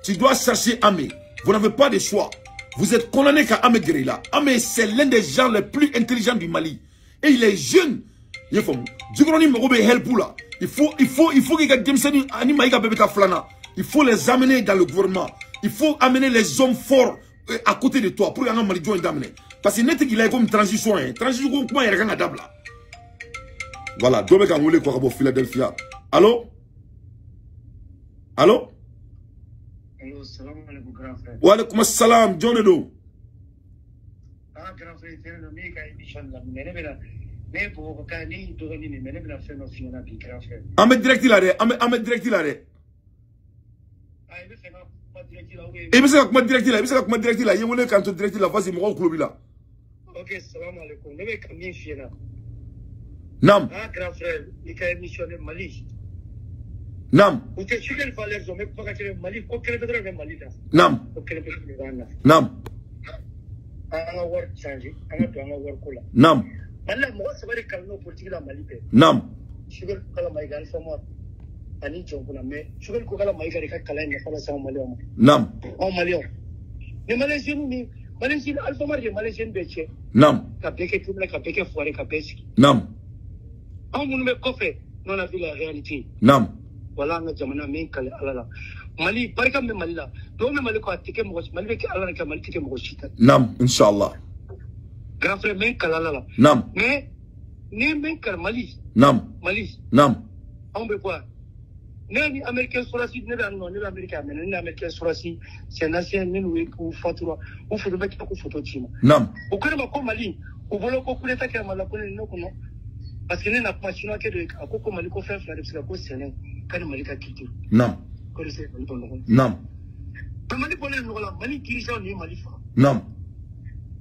Tu dois chercher Amé. Vous n'avez pas de choix. Vous êtes condamné qu'à Amé gɛrɛ i la. Amé, c'est l'un des gens les plus intelligents du Mali. Et il est jeune. I y'a faamu. Jikɔrɔni mago bɛ help la. Il faut k'i ka denmisɛnnin ani Maïga bɛɛ bɛ taa filanan. Il faut les amener dans le gouvernement. Il faut amener les hommes forts à côté de toi pour que an ka Mali jɔ in daminɛ. Parce que ne tɛ k'i lajɛ comme transition ye. Transition ko kuma yɛrɛ kan ka dabila. Voilà, dɔ bɛ ka n wele quoi ka bɔ Philadelphia. Allo? Allo? Allo, salam alaikum grand frère. Wa alaikum salam, jɔn de don? Ah grand frère, c'est le min ka émission la mais ne bɛna ne ye Bamakɔ ka ne y'i dɔgɔnin de mais ne bɛna fɛn dɔ f'i ɲɛna bi grand frère. An bɛ direct la dɛ, an bɛ direct la dɛ. Ah i bɛ fɛ ka I bɛ se ka kuma direct la, i bɛ se ka kuma direct la, i ye wele k'an to direct la, vas-y, mɔgɔw tulo b'i la. Ok, salam alaikum. Ne bɛ ka min f'i ɲɛna. Naam. Ah, grand frère, i ka émission de Mali. Naam. U tɛ Choguel valeur dɔn, n bɛ kuma ka kelen Mali ko kelen bɛ dɔrɔn bɛ Mali la. Naam. Ko kelen bɛ de b'an na. Naam. An ka wari changer, an ka don an ka wari ko la. Naam. Mali la mɔgɔ saba de kalan politique la Mali bɛɛ. Naam. Choguel Kokalla Maïga, Alpha Oumar ani Dioncounda, mais Choguel Kokalla Maïga de ka kalan in nafa lase anw Maliyɛnw ma. Naam. Anw Maliyɛnw. Ni Maliyɛn ni Maliyɛn Alpha Oumar de ye Maliyɛn bɛɛ cɛ. Naam. Ka bɛɛ kɛ tribunal, ka bɛɛ kɛ foire, ka bɛɛ sigi. Naam. Anw minnu bɛ kɔfɛ, nous on a vu la réalité. Naam. Wala an ka jamana min kale Ala la. Mali barika min bɛ Mali la, dɔw bɛ Mali kɔ a tɛ kɛ mɔgɔ si, Mali bɛ kɛ Ala la kɛ Mali tɛ kɛ mɔgɔ si ta. Naam, inshallah. Grand frère, min kale Ala la. Naam. Mais ni min kale Mali. Naam. Mali. Naam. Anw bɛ bɔ yan. Ne ni américain sɔrɔsi, ne bɛ yan nɔ, ne bɛ Amérique yan, mais ne ni américain sɔrɔsi, c'est un ancien, ne n'u ye k'u fatura, u photo bɛ kɛ k'u photo ci ma. Naam. U ko ne ma ko Mali, u bolo ko coup d'état kɛra Mali la, ko ne ko non. Parce que ne na kuma chinois kɛ dɔ ye, a ko ko Mali ko fɛn fila de bɛ se ka ko sɛnɛ, ka ni Mali ka culture. Naam. Ko de se ka Mali bɔ nɔgɔ la. Naam. Mais Mali bɔlen nɔgɔ la, Mali dirigeant de ye Mali faga. Naam.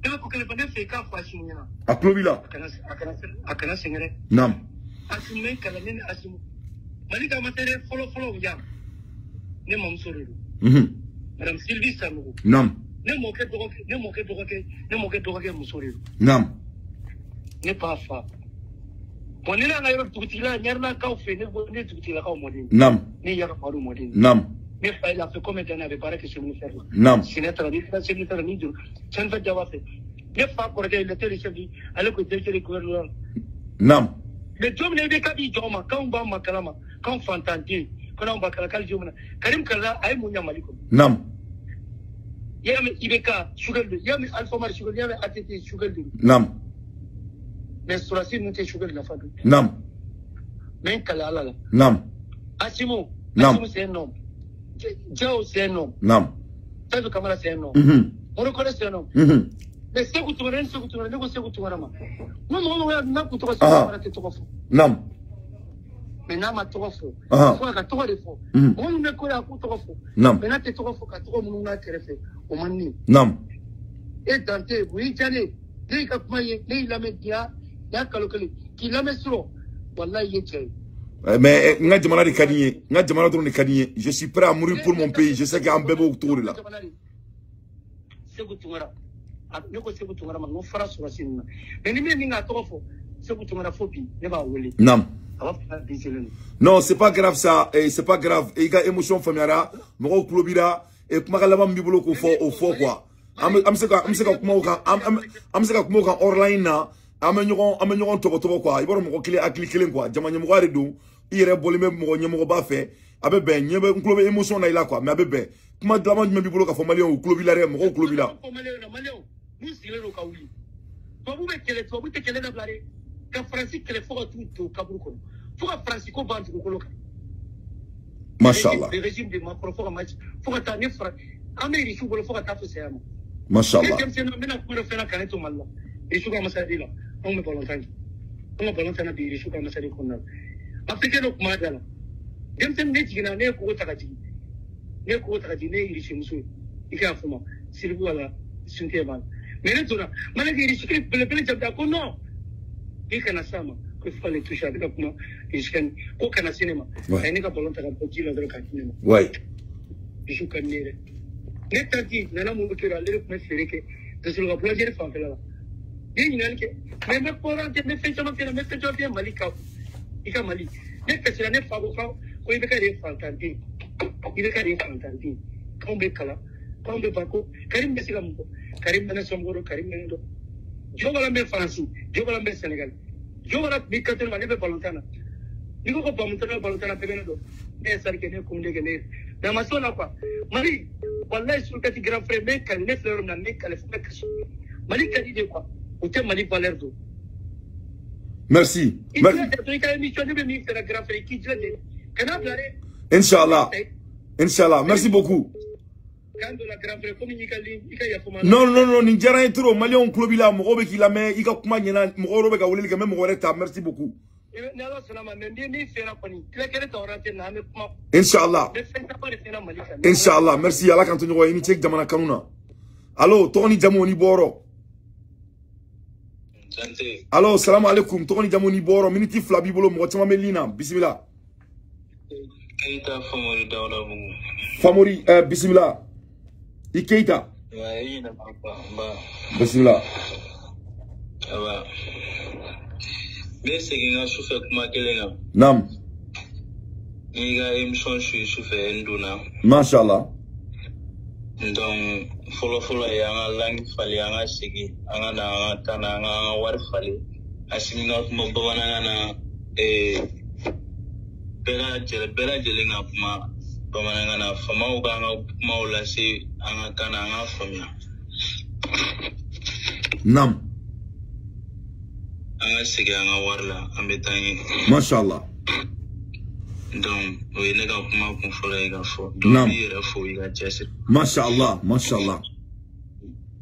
Ne bɛ ko kelen fɔ, ne fɛ i k'a fɔ Assimi ɲɛna. A tulo b'i la. A kana sɛgɛn dɛ. Naam. Assimi bɛ kalan, ne ni Assimi. Mali ka ambassadeur fɔlɔ fɔlɔ yan, ne mamuso de don. Madame Sylvie Sanogo. Naam. Ne mɔkɛ dɔgɔkɛ, ne mɔkɛ dɔgɔkɛ, ne mɔkɛ dɔgɔkɛ muso de don. Naam. Ne b'a fa. Bon, ne n'an ka yɔrɔ dugutigila, ɲarinakaw fɛ, ne dugutigilakaw mɔden. Naam. Ne yɛrɛ Madu mɔden. Naam. Ne fa il a fait combien d'années a bɛ baara kɛ chemin de fer la. Naam. Sinɛ taara, ni taara chemin de fer la, ni juru. Cɛnfɛ Jaba fɛ. Ne fa kɔrɔkɛ, il était le chef du, ale ko directeur du gouvernement. Naam. Mais don min na i bɛ ka b'i jɔ ma, k'anw b'an ma kalama, k'anw fantanden, ko n'anw b'a kala k'ale don min na. Karim Kala a ye mun ɲa Mali kɔnɔ? Naam. I y'a mɛn IBK Choguel don, i y'a mɛn Alpha Oumar Choguel, i y'a mɛn ATT Choguel don. Naam. Mais sɔrɔdasi ninnu tɛ Choguel nafa dɔn. Naam. Mais n kale Ala la. Naam. Assimi. Naam. Assimi c'est un homme. Diao c'est un homme. Naam. Sadio Kamara c'est un homme. Moro Kone c'est un homme. Mais Sékou Tounkara, ne Sékou Tounkara, ne ko Sékou Tounkara ma. N ko mɔgɔ mɔgɔ n'a kun tɔgɔ Sékou Tounkara tɛ tɔgɔ fɔ. Naam. Mais n'a ma tɔgɔ fɔ. Fo a ka tɔgɔ de fɔ. Mɔgɔ minnu bɛ ko la a k'u tɔgɔ fɔ. Naam. Mais n'a tɛ tɔgɔ fɔ ka tɔgɔ minnu n'a kɛrɛfɛ, o man di ne ye. Naam. E Dante, o y'i diya ne ye. Ne y'i ka kuma ye, ne y'i lamɛn bi y'a kalo kelen k'i lamɛn surɔ, walahi i ye cɛ ye. Mais n ka jamana de ka di n ye, n ka jamana dɔrɔn de ka di n ye. Je suis prêt à mourir pour mon pays. Je sais qu'an bɛɛ b'o cogo de la. Sékou Tounkara, ne ko Sékou Tounkara ma, n ko fara sɔrɔsi ninnu na. Mais ni min ye min k'a tɔgɔ fɔ, Sékou Tounkara fo bi, ne b'a wele. Naam. A b'a fɔ k'a déselen don. Non, c'est pas grave ça, c'est pas grave. I ka émotion faamuyara, mɔgɔw tulo b'i la, kumakan laban min b'i bolo k'o fɔ, o fɔ quoi. An bɛ se ka kuma o kan, an bɛ se ka kuma o kan hors na. An bɛ ɲɔgɔn tɔbɔtɔbɔ quoi. I b'a dɔn mɔgɔ kelen hakili kelen quoi. Jama ɲɛmɔgɔya de don. I yɛrɛ bɔlen bɛ mɔgɔ ɲɛmɔgɔba fɛ. A bɛ bɛn, ɲɛ bɛ n tulo bɛ émotion na i la quoi, mais a bɛ bɛn. Kuma laban jumɛn b'i bolo k'a fɔ maliyɛnw, u tulo b'i la dɛ, mɔgɔw tulo b'i la. Maliyɛnw, n'u sigilen don ka wuli. Tubabu bɛ kɛlɛ, tubabu tɛ kɛlɛ dabila dɛ. Ka Faransi kɛlɛ fo ka t'u don kaburu kɔnɔ. Fo ka Faransi ko ban dugukolo kan. Mashallah. Le régime de Macron fo ka match, fo ka taa ni Faransi, an bɛ Irisiw bolo fo ka taa fo saya ma. Mashallah. Ne denmisɛnnin, n bɛna kuma dɔ fɛn na ka ne to Mali la. Irisiw ka ambassade la, anw bɛ balontan kɛ. Anw ka balontan na bi Irisiw ka ambassade kɔnɔna la. Africain dɔ tun b'a da la. Denmisɛnnin ne jiginna, ne ye kogo ta ka jigin. Ne ye kogo ta ka jigin, ne ye Irisi muso ye. I k'a fɔ ma, Siribu b'a la, Sunte b'a la. Mais ne donna, Maliki Irisi belebele jaabi a ko non. K'i kana s'a ma, ko fo k'ale toucher, a bɛ ka kuma Irisi kan, ko kana se ne ma. A ye ne ka balon ta ka bɔ ji la dɔrɔn k'a di ne ma. Irisiw ka di ne ye dɛ. Ne tanti nana mun kɛ, ale de tun bɛ feere kɛ Dosolo ka boulangerie fanfɛla la. Ne ye ɲininkali kɛ, mais n bɛ kɔrɔn kɛ, n bɛ fɛn caman kɛ, n bɛ fɛn caman kɛ Mali kan. I ka Mali. Ne kasira, ne fa ko ko i bɛ ka de ye fantanden. I bɛ ka de ye fantanden. K'anw bɛ kalan, k'anw bɛ ban ko Karim bɛ se ka mun fɔ? Karim bɛ ne somɔgɔw dɔn, Karim bɛ ne dɔn. Jobala bɛ Faransi, Jobala bɛ Senegal. Jobala b'i kanto ne ma, ne bɛ balontan na. N'i ko ko balontan na, balontan na bɛɛ bɛ ne dɔn. Ne ye sari kɛ, ne ye communiqué kɛ, ne ye. Mais a ma s'o la quoi. Mali, walahi Surkati grand frère, n bɛ kale, ne filɛ yɔrɔ min na, n bɛ kale fo n bɛ kasi. Mali ka di de quoi. U tɛ Mali valeur dɔn. Merci. I jilaja i ka émission, ne bɛ min fɛ grand frère, i k'i jilaja. Kana bila dɛ. Inshallah. Inshallah. Merci beaucoup. Non, non, non, nin diyara n ye trop. Maliyɛnw tulo b'i la, mɔgɔw bɛ k'i lamɛn, i ka kuma ɲɛna, mɔgɔ wɛrɛw bɛ ka weleli kɛ, n bɛ mɔgɔ wɛrɛ ta. Merci beaucoup. Ni Ala sɔnna ma, mais n bɛ min f'i ɲɛna kɔni, tila kelen ta yɔrɔ tɛ na, an bɛ kuma. Inshallah. N bɛ fɛn caman de f'i ɲɛna Mali kan. Inshallah, merci. Ala k'an to ɲɔgɔn ye, i ni ce jamana kanu na. Allo, tɔgɔ ni jamu ni bɔyɔrɔ. Dante. Allo, salam alaikum. Tɔgɔ ni jamu ni bɔyɔrɔ. Miniti 2 b'i bolo, mɔgɔ caman bɛ ligne na. Bisimila. Keita Famori Dawudabugu. Famori, bisimila. I Keita. Wa i yɛrɛ ba. Bisimila. Aba. N bɛ segin n ka sufɛ kuma kelen kan. Naam. N'i ka émission su sufɛ n donna. Mashallah. Donc fɔlɔ fɔlɔ ye an ka langue falen, an ka segin, an ka na an ka taa na, an ka wari falen. Asimi ka kuma bamanankan na, bɛɛ lajɛlen ka kuma bamanankan na, faamaw k'an ka kumaw lase an ka kan na, an ka faamuya. Naam. An ka segin an ka wari la, an bɛ taa ɲɛ. Mashallah. Donc o ye ne ka kuma kun fɔlɔ ye ka fɔ. Donc Naam. I yɛrɛ fo i ka cɛsiri. Mashallah, mashallah.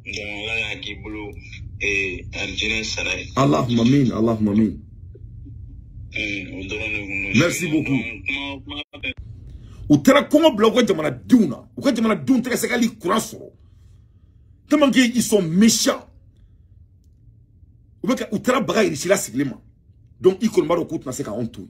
Donc Ala k'a k'i bolo alijinɛ sara ye. Allahumma amin, Allahumma amin. O dɔrɔn de kun don. Merci beaucoup. Donc kuma bɛɛ. U taara kɔngɔ bila u ka jamanadenw na, u ka jamanadenw tɛ ka se ka hali courant sɔrɔ, tellement que ils sont méchants. U bɛ ka u taara baga Irisila sigilen ma. Donc i kɔni b'a dɔn k'u tɛna se k'anw to yen.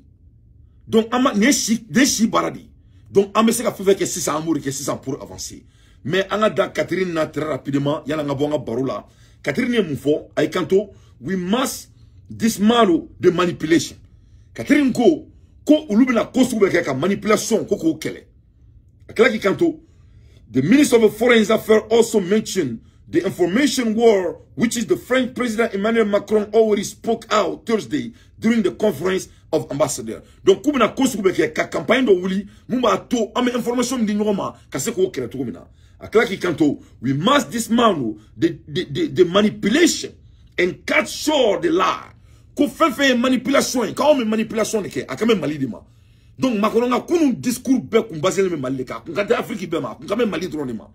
Donc an ma nin ye si nin ye si baara de ye. Donc an bɛ se ka fɛn fɛn kɛ sisan, an b'o de kɛ sisan pour avancer. Mais an ka da Catherine na très rapidement, yanni an ka bɔ an ka baro la. Catherine ye mun fɔ? A y'i kanto: we must dismantle the manipulation. Catherine ko ko olu bɛna ko sugu bɛɛ kɛ ka manipulation ko k'o kɛlɛ. A tila k'i kanto: the Minister of Foreign Affairs also mentioned the information war, which is the French President Emmanuel Macron already spoke out Thursday during the conference of ambassadors. Donc k'u bɛna ko sugu bɛɛ kɛ ka campagne dɔ wuli mun b'a to an bɛ information di ɲɔgɔn ma ka se k'o kɛlɛ cogo min na. A tila k'i kanto: we must dismantle the manipulation and cut short the lie. Ko fɛn fɛn ye manipulation ye, k'anw bɛ manipulation de kɛ, a kan bɛ Mali de ma. Donc Macron ka kunun discours bɛɛ kun basé bɛ Mali de kan, a kun ka di Afrique bɛɛ ma, a kun ka bɛ Mali dɔrɔn de ma.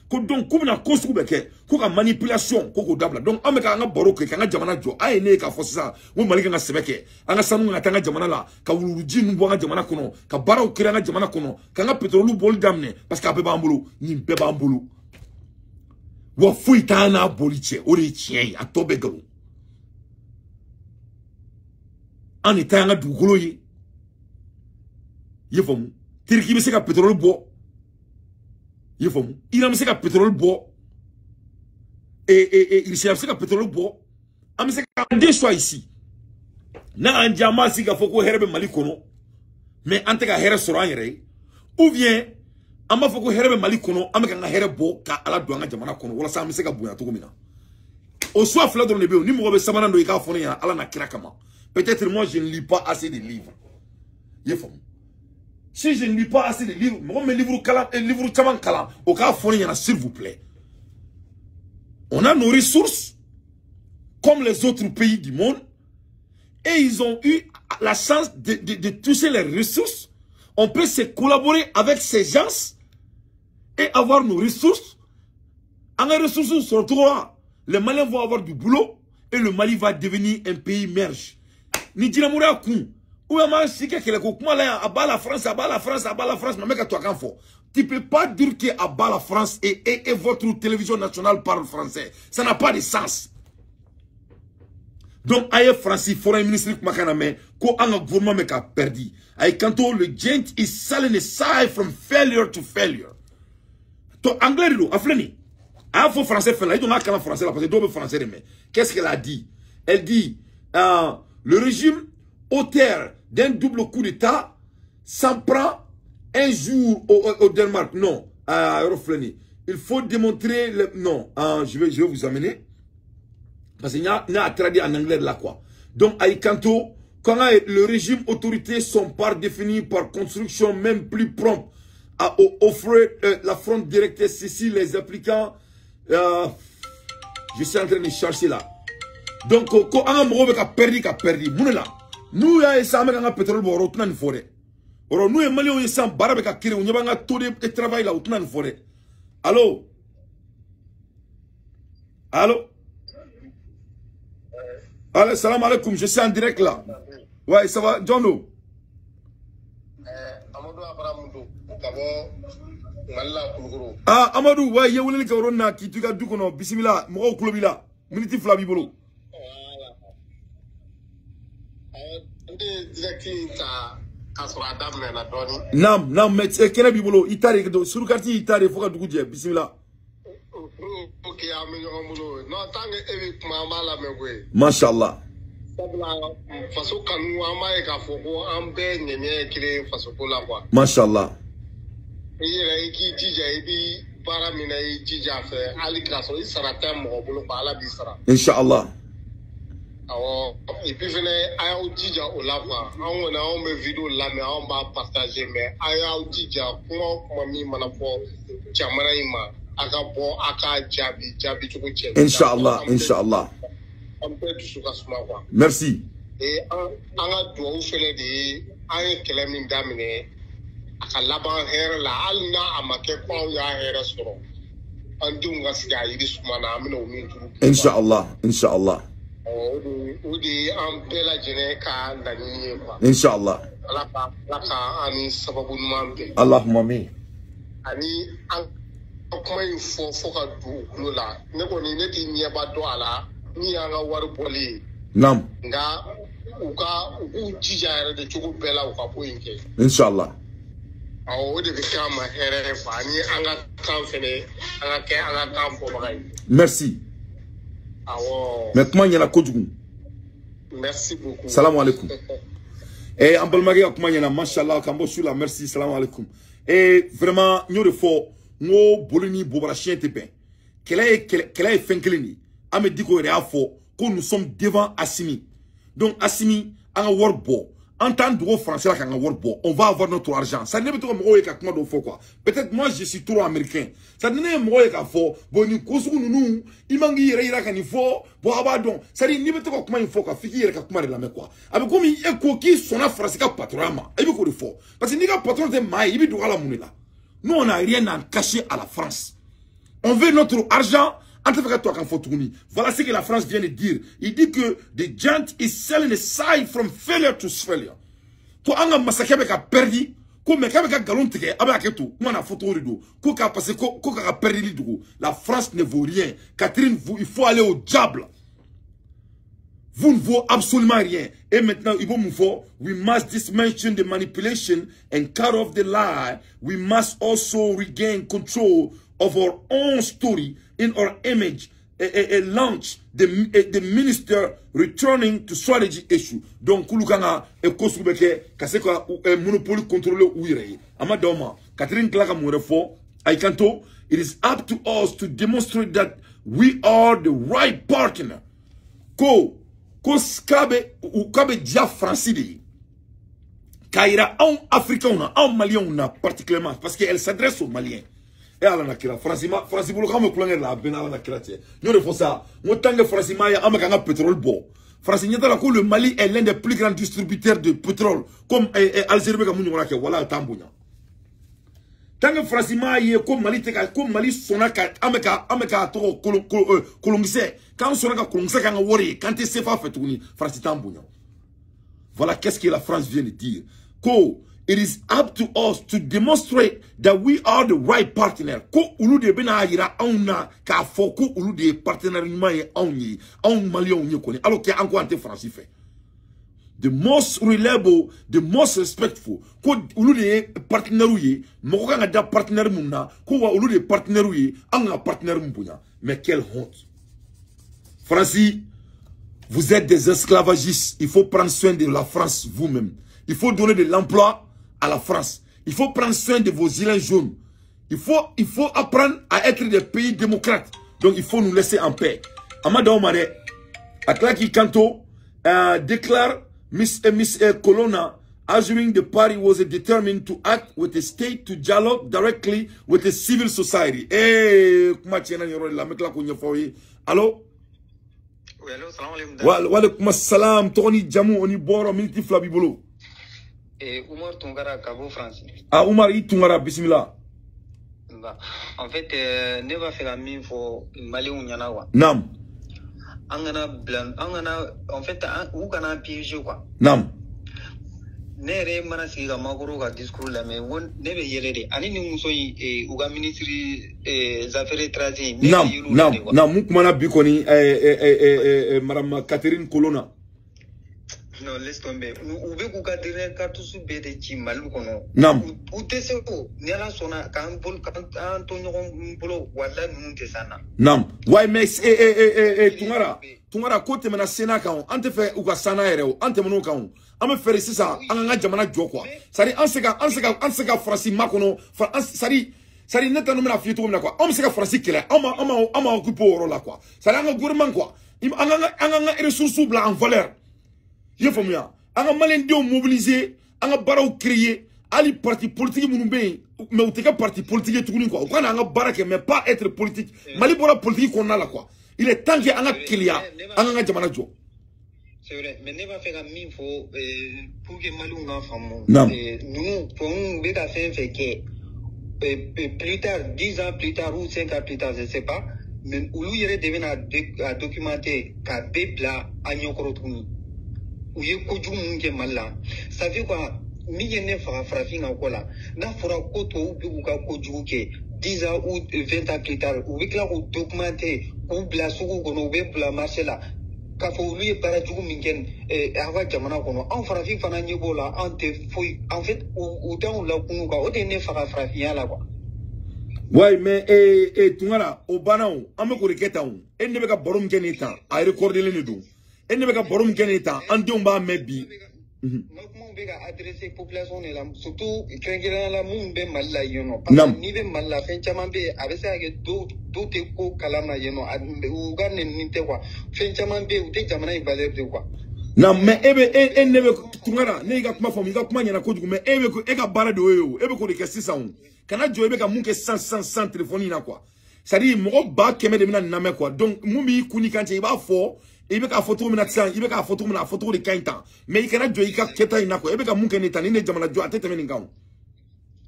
Ko donc k'u bɛna ko sugu bɛɛ kɛ ko ka manipulation ko k'o dabila. Donc an bɛ k'an ka baro kɛ, k'an ka jamana jɔ. A ye ne ye k'a fɔ sisan ko Mali kan ka sɛbɛ kɛ, an ka sanu kan ka taa an ka jamana la, ka wuluwuluji ninnu bɔ an ka jamana kɔnɔ, ka baaraw créer an ka jamana kɔnɔ, k'an ka pétrole bɔli daminɛ, parce que a bɛɛ b'an bolo, nin bɛɛ b'an bolo. Wa foyi t'an n'a boli cɛ, o de ye tiɲɛ ye, a tɔ bɛɛ nkalon. An de ta y'an ka dugukolo ye. I ye faamu? Turquie bɛ se ka pétrole bɔ. I ye faamu? Iran bɛ se ka pétrole bɔ. Russie bɛ se ka pétrole bɔ. An bɛ se ka deux choix ici. N'a y'an diya, an b'a sigi k'a fɔ ko hɛrɛ bɛ Mali kɔnɔ, mais an tɛ ka hɛrɛ sɔrɔ an yɛrɛ ye. Ou bien an b'a fɔ ko hɛrɛ bɛ Mali kɔnɔ, an bɛ k'an ka hɛrɛ bɔ ka Ala don an ka jamana kɔnɔ walasa an bɛ se ka bonya cogo min na. O choix fila dɔrɔn de bɛ yen. Ni mɔgɔ bɛ sabanan dɔn, i k'a fɔ ne ɲɛna Ala n'a kira kama. Peut-être moi je ne lis pas assez de livres. I ye faamu? Si je ne lis pas assez de livres, mɔgɔ min bɛ livre kalan, livre caman kalan, o k'a fɔ ne ɲɛna s'il vous plaît. On a nos ressources comme les autres pays du monde et ils ont eu la chance de toucher les ressources. On peut se collaborer avec ces gens et avoir nos ressources. En ressources sur trois, les Maliens vont avoir du boulot et le Mali va devenir un pays merge. Ni Djinamoura kun. Ou bien si quelqu'un kuma la à bas la France, à bas la France, à bas la France, mais mec toi quand faut. Tu peux pas dire que à bas la France et votre télévision nationale parle français. Ça n'a pas de sens. Donc aye Francis foreign minister kuma kana mais ko an gouvernement mec a perdu. Aye kanto le gent is selling aside from failure to failure. To anglais do afleni. A fo français fait là, il doit kalan français là parce que doit français mais qu'est-ce qu'elle a dit? Elle dit le régime auteur d'un double coup d'État s'en prend un jour au Danemark. Non, à Eurofleni. Il faut démontrer le, non, je vais vous amener. Parce qu'il y a à traduire en anglais là quoi. Donc, à Ikanto, quand le régime autorité sont par définis par construction même plus prompt à offrir la fronte directe, ceci les applicants. Je suis en train de chercher là. Donc, quand on a perdu, a perdu. Nous, avons un pétrole pour une forêt. Nous, les Maliens, nous avons un taux de travail là, une forêt. Allô? Allô? Allez, salam alaikum, je suis en direct là. Ouais, ça va, John Do. Amadou Abraham Do, d'abord Mali Kulukoro. Ah Amadou, ouais, ye weleli kɛ yɔrɔ nin na k'i to i ka du kɔnɔ, bisimila, mɔgɔw tulo b'i la. Minute 2 b'i bolo. Voilà. N tɛ direct in ta k'a sɔrɔ a daminɛna dɔɔnin. Naam, naam, mais kɛnɛ b'i bolo, i ta de sur carte i ta de fo ka dugu jɛ, bisimila. Ok, an bɛ ɲɔgɔn bolo. Non, tant que e bɛ kuma an b'a lamɛn koyi. Mashallah. Sabula faso kanu an b'a ye k'a fɔ ko an bɛɛ ŋɛɲɛ ye kelen ye fasoko la quoi. Mashallah. I yɛrɛ i k'i jija i bi baara min na i jija a fɛ hali k'a sɔrɔ i sara tɛ mɔgɔ bolo quoi, Ala b'i sara. Inshallah. Awɔ, et puis fɛnɛ a y'aw jija o la quoi. Anw kɔni anw bɛ vidéo lamɛn, anw b'a partager, mais a y'aw jija kuma o kuma min mana fɔ jamana in ma, a ka bɔ a k'a jaabi jaabi cogo cɛ. Inshallah, inshallah. An bɛɛ dusu ka suma quoi. Merci. Et an ka duwawu fɛnɛ de ye an ye kɛlɛ min daminɛ a ka laban hɛrɛ la, hali n'a a ma kɛ ko anw y'a hɛrɛ sɔrɔ, an denw ka sigi a yiri suma na, an bɛna o min turu. Inshallah, inshallah. O de ye an bɛɛ lajɛlen ka laɲini ye quoi. Inshallah. Ala ka an ni sababu ɲuman bɛn. Allahumma amin. Ani an kuma in fɔ fo ka don u tulo la. Ne kɔni ne tɛ ɲɛba dɔn a la min y'an ka wari bɔli ye. Naam. Nka u k'u jija yɛrɛ de cogo bɛɛ la u ka ko in kɛ. Inshallah. Awɔ, o de bɛ kɛ an ma hɛrɛ ye quoi, ani an ka kan fɛnɛ an ka kɛ an ka kan fɔbaga ye. Merci. Awɔ. Mais kuma ɲɛna kojugu. Merci beaucoup. Salam alaikum. Eh, an balimakɛ ka kuma ɲɛna, mashallah, k'an bɔ su la, merci, salam alaikum. Eh, vraiment, n y'o de fɔ, n ko boli ni bobara siɲɛ tɛ bɛn. Kɛlɛ ye fɛn kelen de ye. An bɛ Diko yɛrɛ y'a fɔ ko nous sommes devant Assimi. Donc Assimi, an ka wari bɔ. An t'an dogo français la k'an ka wari bɔ. On va avoir notre argent. Ça ne bɛ to ka mɔgɔw ye ka kuma dɔw fɔ quoi. Peut-être moi je suis trop américain. Ça ne ye mɔgɔw ye k'a fɔ bon nin ko sugu ninnu i man k'i yɛrɛ yira ka nin fɔ, bon a b'a dɔn. C'est à dire n'i bɛ to ka kuma in fɔ quoi, f'i k'i yɛrɛ ka kuma de lamɛn quoi. A bɛ komi e ko k'i sɔnna faransi ka patron ma, e bɛ k'o de fɔ. Parce que n'i ka patron tɛ maa ye, i bɛ dogo a la mun de la? Nous on n'a rien à cacher à la France. On veut notre argent. Voilà ce que la France vient de dire. Il dit que the giant is selling a side from failure to failure. Ko an ka masakɛ bɛ ka perdi, ko mais k'a bɛ ka nkalon tigɛ, a bɛ hakɛ to, kuma n'a fɔcogo de don. Ko k'a parce que ko k'a ka perdili dogo. La France ne vaut rien. Catherine, vous, il faut aller au diable. Vous ne vaut absolument rien. Et maintenant, il faut nous faire, we must dismantle the manipulation and cut off the lie. We must also regain control of our own story in our image and launch the minister returning to strategy issue. Donc, kulu kanga e ko sugu bɛ kɛ ka se ka monopole contrôler u yɛrɛ ye. A ma d'aw ma. Catherine tila ka mun wɛrɛ fɔ? A y'i kanto, it is up to us to demonstrate that we are the right partner. Ko k'a bɛ diya Faransi de ye. K'a yira anw Africains na, anw Maliens na particulièrement, parce qu'elle s'adresse aux Maliens. E ala na kira Faransi bolo k'an bɛ kulonkɛ de la, a bɛɛ n'ala na kira cɛ. N y'o de fɔ sa, n ko tant que Faransi m'a ye an bɛ k'an ka pétrole bɔ. Faransi ɲɛ t'a la ko le Mali est l'un des plus grands distributeurs de pétrole, comme Algérie bɛ ka mun ɲɔgɔnna kɛ, wala a t'an bonya. Tant que Faransi m'a ye ko Mali tɛ ka, ko Mali sɔnna ka an bɛ ka tɔgɔ kolonkisɛ, k'an sɔnna ka kolonkisɛ k'an ka wari ye, k'an tɛ CFA fɛ tuguni, Faransi t'an bonya. Voilà qu'est-ce que la France vient de dire. Ko it is up to us to demonstrate that we are the right partner. Ko olu de bɛna yira anw na k'a fɔ ko olu de ye partenaire ɲuman ye anw ye, anw Maliens ye kɔni, alors que an ko an tɛ Faransi fɛ. The most reliable, the most respectful. Ko olu de ye partenaire ye, mɔgɔ kan ka da partenaire mun na, ko wa olu de ye partenaire ye, an ka partenaire mun bonya. Mais quelle honte. Faransi, vous êtes des esclavagistes. Il faut prendre soin de la France vous-même. Il faut donner de l'emploi à la France. Il faut prendre soin de vos gilets jaunes. Il faut apprendre à être des pays démocrates. Donc il faut nous laisser en paix. Amada Omare, Atlaki Kanto déclare Miss Colonna, assuming the party was determined to act with the state to dialogue directly with the civil society. Eh, kuma tiɲɛna nin yɔrɔ de la, n bɛ tila k'o ɲɛfɔ aw ye. Allo? Oui, allo, salam alaikum. Wa alaikum salam, tɔgɔ ni jamu o ni bɔyɔrɔ, miniti 2 b'i bolo. Eh, Umar Tunkara ka bɔ France. Ah, Umar i Tunkara, bisimila. En fait, ne b'a fɛ ka min fɔ Maliens ɲɛna quoi. Naam. An kana bila, an kana, en fait, u kana piéger quoi. Naam. Ne yɛrɛ mana sigi ka Macron ka discours lamɛn, n ko ne bɛ yɛlɛ de. Ani ni muso in, u ka ministre affaires étrangères, ne bɛ yɛlɛ o la de quoi. Naam, mun kumana bi kɔni, madame Catherine Colonna. Non, laisse tomber. U bɛ k'u ka dernière cartouche bɛɛ de ci Mali kɔnɔ. Naam. U tɛ se o. Ni Ala sɔnna k'an bolo k'an to ɲɔgɔn bolo, walahi ninnu tɛ s'an na. Naam. Ouais, mais Tunkara, ko tɛmɛna Sénat kan o. An tɛ fɛ u ka s'an na yɛrɛ o. An tɛmɛn'o kan o. An bɛ fɛ de sisan an k'an ka jamana jɔ quoi. C'est à dire an se ka Faransi makɔnɔ, c'est à dire ne t'a dɔn n bɛna f'i ye cogo min na quoi. An bɛ se ka Faransi kɛlɛ, an ma occuper o yɔrɔ la quoi. C'est à dire an ka gouvernement quoi. An k'an ka ressources bila en valeur. I ye faamuya? An ka maliyɛndenw mobiliser, an ka baaraw créer, hali parti politique minnu bɛ yen, mais u tɛ kɛ parti politique ye tuguni quoi. U ka na an ka baara kɛ, mais pas être politique. Mali bɔra politique kɔnɔna la quoi. Il est temps que an ka keleya, an k'an ka jamana jɔ. C'est vrai, mais ne b'a fɛ ka min fɔ pour que Maliw k'a faamu. Naam. Ninnu tubabuw bɛ ka fɛn fɛn kɛ, plus tard, 10 ans plus tard ou 5 ans plus tard, je sais pas, mais olu yɛrɛ de bɛna a documenter k'a bɛɛ bila an ɲɛkɔrɔ tuguni. U ye kojugu mun kɛ Mali la, ça fait quoi? Min ye ne faga farafin ka ko la, n'a fɔra ko tubabuw bɛ k'u ka kojugu kɛ, 10 ans ou 20 ans plus tard, u bɛ tila k'u documenter k'u bila sugu kɔnɔ, u bɛ bila marché la, k'a fɔ olu ye baara jugu min kɛ aw ka jamana kɔnɔ. Anw farafin fana ɲɛ b'o la, anw tɛ foyi. En fait, u t'anw lakunu quoi. O de ye ne faga farafinya la quoi. Ouais, mais Tunkara, o banna o. An bɛ k'o de kɛ tan o. E ne bɛ ka baro min kɛ nin ye tan, a recordelen de don. E ne bɛ ka baro min kɛ nin ye tan, an denw b'a mɛn bi. N ka kumaw bɛ ka adresser population de la, surtout kɛrɛnkɛrɛnnenya la minnu bɛ Mali la yen nɔ, parce que n'i bɛ Mali la, fɛn caman bɛ yen, a bɛ se ka kɛ dɔw tɛ ko kalama yen nɔ, u ka nɛni tɛ quoi. Fɛn caman bɛ yen, u tɛ jamana in valeur de quoi. Non, mais e bɛ e ne bɛ Tunkara, ne y'i ka kuma faamu, i ka kuma ɲɛna kojugu, mais e bɛ e ka baara de y'o ye o. E bɛ k'o de kɛ sisan o. Kana jɔ i bɛ ka mun kɛ sisan sisan sisan téléphone in na quoi. C'est à dire mɔgɔ 100 000 de bɛna nin lamɛn quoi. Donc mun b'i kun n'i kan cɛ, i b'a fɔ i bɛ k'a fɔ cogo min na sisan, i bɛ k'a fɔ cogo min na, a fɔ cogo de ka ɲi tan. Mais i kana jɔ i ka kɛta in na quoi. E bɛ ka mun kɛ nin tan, nin de ye jamana jɔ, a tɛ tɛmɛ nin kan o.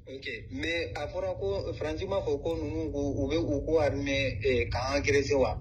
Ok, mais a fɔra ko Faransi m'a fɔ ko ninnu ko u bɛ u ko armée k'an agresser wa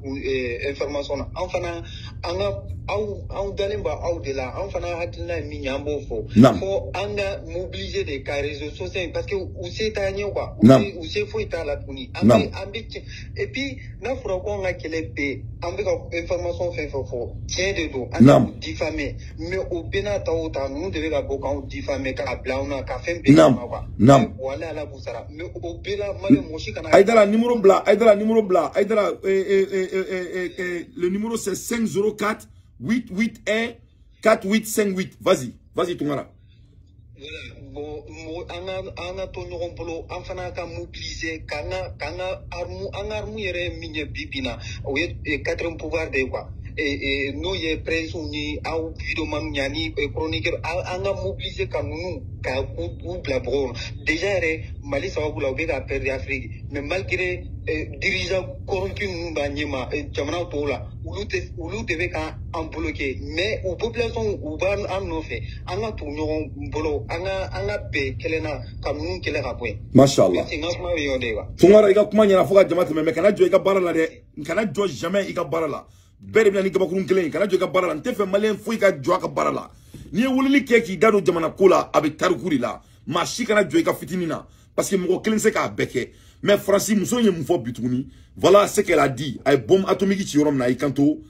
information na. An fana an ka aw anw dalen b'a aw de la, an fana hakilina ye min ye, an b'o fɔ. Fo an ka mobiliser de ka réseaux sociaux in, parce que u se t'an ye quoi. U se foyi t'a la tuguni. An bɛ an bɛ tiɲɛ, et puis n'a fɔra ko an ka kɛlɛ bɛ, an bɛ ka information fɛn fɛn fɔ, tiɲɛ de don. An t'u diffamer, mais o bɛɛ n'a ta o ta, ninnu de bɛ ka bɔ k'anw diffamer, k'a bila anw na, ka fɛn bɛɛ k'an na quoi. Walahi Ala b'u sara, mais o bɛɛ la Mali mɔgɔ si kana. Aïdara, numéro bila, Aïdara, numéro bila, Aïdara, le numéro c'est 504 881 4858. Vas-y, vas-y Tunkara. Voilà, bon, an ka to ɲɔgɔn bolo, an fana ka mobiliser k'an ka arme, an ka arme yɛrɛ ye min ye bi bi in na, o ye quatrième pouvoir de ye quoi. N'o ye presse ni aw videoman ani chroniqueur, an ka mobiliser ka ninnu ka u bila bɔgɔ kɔnɔ. Déjà yɛrɛ Mali sababu la, u bɛ ka perdre Afrique, mais malgré dirigeant corrompu ninnu b'a ɲɛma jamana tɔw la, olu tɛ, olu de bɛ ka an bloquer, mais u population u b'an an nɔfɛ. An ka tugu ɲɔgɔn bolo, an ka bɛn kɛlɛ na ka ninnu kɛlɛ ka bɔ yen. Mashallah. Merci, n ka kuma bɛ yen o de ye quoi. Tunkara, i ka kuma ɲɛna fo ka jama tɛmɛ, mais kana jɔ i ka baara la dɛ. Kana jɔ jamais i ka baara la. Bɛɛ de bɛ na ni gabakurun kelen ye. Kana jɔ i ka baara la. N tɛ fɛ maliyɛn foyi ka jɔ a ka baara la. N'i ye weleli kɛ k'i da don jamana ko la, a bɛ tariku de la. Maa si kana jɔ i ka fitinin na, parce que mɔgɔ kelen tɛ se k'a bɛɛ kɛ. Mais Faransi muso in ye mun fɔ bi tuguni? Voilà ce qu'elle a dit. A ye bombe atomique ci yɔrɔ min na, a y'i kanto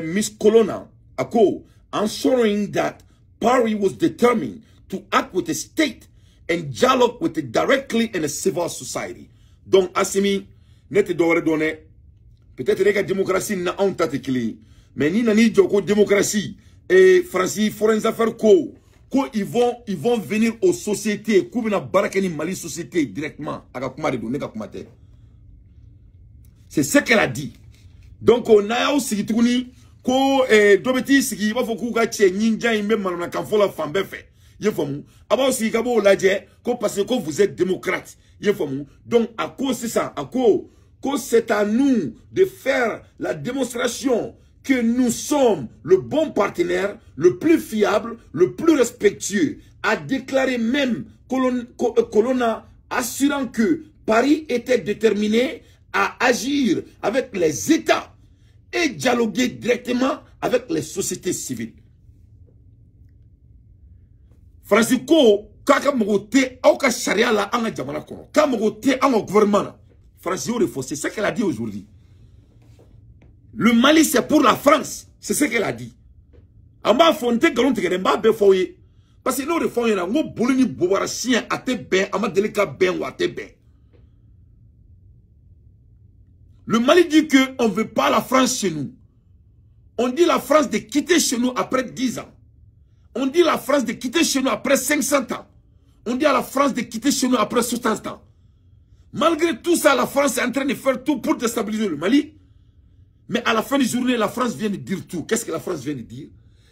Miss Colonna a ko, ensuring that Paris was determined to act with the state and dialogue with it directly in a civil society. Donc Assimi, ne tɛ dɔwɛrɛ dɔn dɛ, peut-être e ka démocratie na anw ta tɛ kelen ye, mais n'i nan'i jɔ ko démocratie et Faransi foreign affaires ko ils vont venir aux sociétés, k'u bɛna baara kɛ ni Mali société directement, a ka kuma de don, ne ka kuma tɛ. C'est ce qu'elle a dit. Donc n'a y'aw sigi tuguni ko dɔ bɛ t'i sigi i b'a fɔ k'u ka cɛ ɲinjan in bɛ manamanakan fɔ la fan bɛɛ fɛ, i ye faamu, a b'aw sigi ka b'o lajɛ ko parce que ko vous êtes démocrate, i ye faamu. Donc a ko sisan, a ko c'est à nous de faire la démonstration que nous sommes le bon partenaire, le plus fiable, le plus respectueux, a déclaré même Colonna, assurant que Paris était déterminé à agir avec les États et dialoguer directement avec les sociétés civiles. Faransi ko k'a ka mago tɛ aw ka sariya la an ka jamana kɔnɔ, k'a mago tɛ an ka gouvernement na. Faransi y'o de fɔ, c'est ce qu'elle a dit aujourd'hui. Le Mali, c'est pour la France, c'est ce qu'elle a dit. An b'a fɔ, n tɛ nkalon tigɛ dɛ, n b'a bɛɛ fɔ aw ye. Parce que n'o de fɔ aw ɲɛna, n ko boli ni bobara siɲɛ a tɛ bɛn, a ma deli ka bɛn wa a tɛ bɛn. Le Mali dit qu'on ne veut pas la France chez nous. On dit la France de quitter chez nous après 10 ans. On dit la France de quitter chez nous après 500 ans. On dit à la France de quitter chez nous après 60 ans. Malgré tout ça, la France est en train de faire tout pour déstabiliser le Mali. Mais à la fin de journée, la France vient de dire tout. Qu'est-ce que la France vient de dire?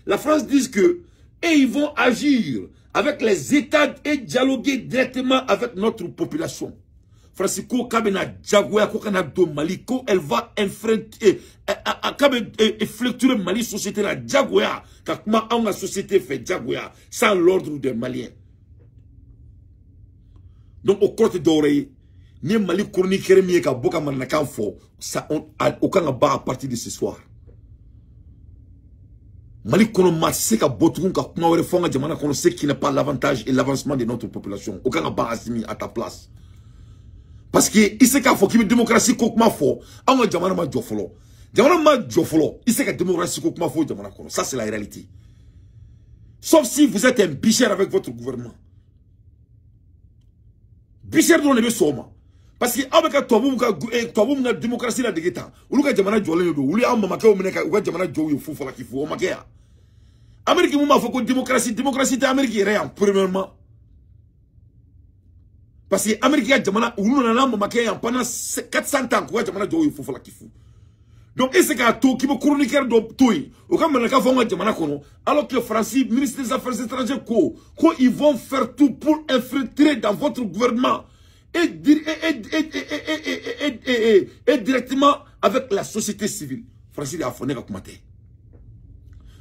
La France dit que, et ils vont agir avec les États et dialoguer directement avec notre population. Francisco Kabena Jaguar Kokana do Mali, ko elle va infiltrer Mali société la Jaguar, kakuma la société fait Jaguar sans l'ordre des Maliens. Donc au côté d'oreille, ni Mali chroniqueur mi ka boka manakan fo, ça on aucun bas à partir de ce soir. Mali kono ma se ka botukun ka kuma wɛrɛ fɔ an ka jamana kɔnɔ, ce qui n'est pas l'avantage et l'avancement de notre population. Aucun bas Assimi à ta place. Parce que il sait qu'il faut qu'il y ait une démocratie kokuma fo, an ka jamana ma jɔ fɔlɔ. Jamana ma jɔ fɔlɔ, il sait que démocratie kokuma fo jamana kɔnɔ. Ça c'est la réalité. Sauf si vous êtes un bichère avec votre gouvernement. Bichère dɔrɔn de bɛ sɔn o ma. Parce que aw bɛ ka tubabuw ka tubabu min ka démocratie la dege tan, olu ka jamana jɔlen de don. Olu y'an mamakɛw minɛ ka u ka jamana jɔ u ye fu fɔlɔ k'i fu, o ma kɛ yan. Amérique mun b'a fɔ ko démocratie, démocratie tɛ Amérique yɛrɛ yan premièrement. Parce que Amérique ka jamana olu nana mamakɛ yan pendant 400 ans k'u ka jamana jɔ u ye fu fɔlɔ k'i fu. Donc e se k'a to k'i bɛ chroniqueur dɔ to yen o ka manaka fɔ an ka jamana kɔnɔ, alors que Faransi ministre des Affaires étrangères ko ils vont faire tout pour infiltrer dans votre gouvernement et directement avec la société civile. Faransi de y'a fɔ ne ka kuma tɛ.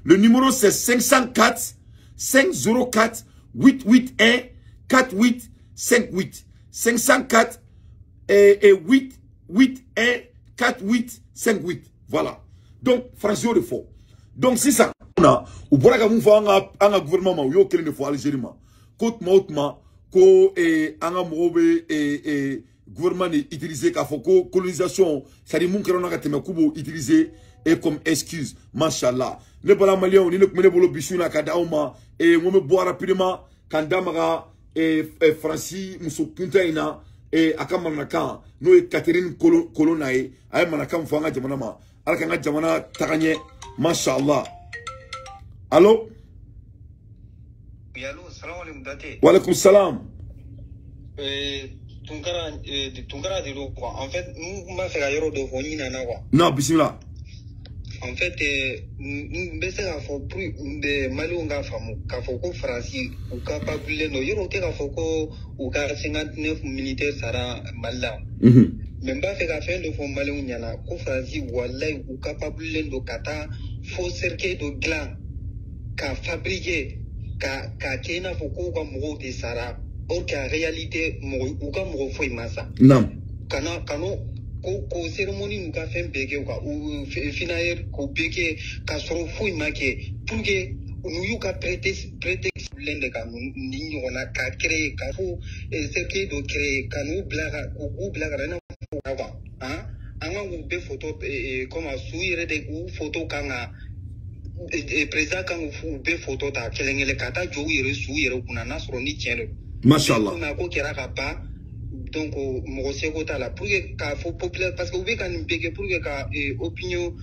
Le numéro c'est 504 504 881 48 58 504 et 8 8 1 4 8 5 8. Voilà. Donc, Faransi y'o de fɔ. Donc, sisan na u bɔra ka mun fɔ an ka gouvernement ma, u y'o kelen de fɔ Algérie ma. Ko tuma o tuma ko an ka mɔgɔw bɛ gouvernement de utiliser k'a fɔ ko colonisation, c'est-à-dire mun kɛra na ka tɛmɛ k'u b'o utiliser et comme excuse. Machallah. Ne bala maliyɛnw ni ne tun bɛ ne bolo bi su in na ka di aw ma, n ko n bɛ bɔ rapidement ka n da maga Faransi muso kunta in na, a ka mananakan n'o ye Catherine Colonna ye, a ye mananakan min fɔ an ka jamana ma. Ala k'an ka jamana taga ɲɛ, mashallah. Allo? Oui, allo, salam alaikum Date. Wa alaikum salam. Tunkara de don quoi. En fait, n b'a fɛ ka yɔrɔ dɔ fɔ n ɲinɛna quoi. Non, bisimila. En fait, n bɛ se k'a fɔ pour Maliw k'a faamu k'a fɔ ko Faransi u capable don, yɔrɔ u tɛ k'a fɔ ko u ka 59 militaires sara Mali la. Mais n b'a fɛ ka fɛn dɔ fɔ Maliw ɲɛna ko Faransi walayi u capable don ka taa faux cercueil dɔ dilan ka fabriquer ka kɛ i n'a fɔ k'u ka mɔgɔw de sara, or qu'en réalité mɔgɔ u ka mɔgɔ foyi ma sa. Naam. Kana ko cérémonie n'u ka fɛn bɛɛ kɛ u finaillère k'o bɛɛ kɛ k'a sɔrɔ foyi ma kɛ, pour que u y'u ka prétexte bilen de ka nin ɲɔgɔnna ka créer ka fo cercueil dɔ créer ka n'u bila ka k'u bila ka na i n'a fɔ quoi, han an kan k'u bɛɛ photo comme su yɛrɛ de k'u photo kan ka président kan k'u bɛɛ photo ta kelen kelen ka taa jɔ u yɛrɛ su yɛrɛ kunna n'a sɔrɔ ni tiɲɛ don. Machallah. Ko kɛra ka ban. Donc mɔgɔ seko t'a la pour que k'a fɔ populaire, parce que u bɛ ka nin bɛɛ kɛ pour que ka opinion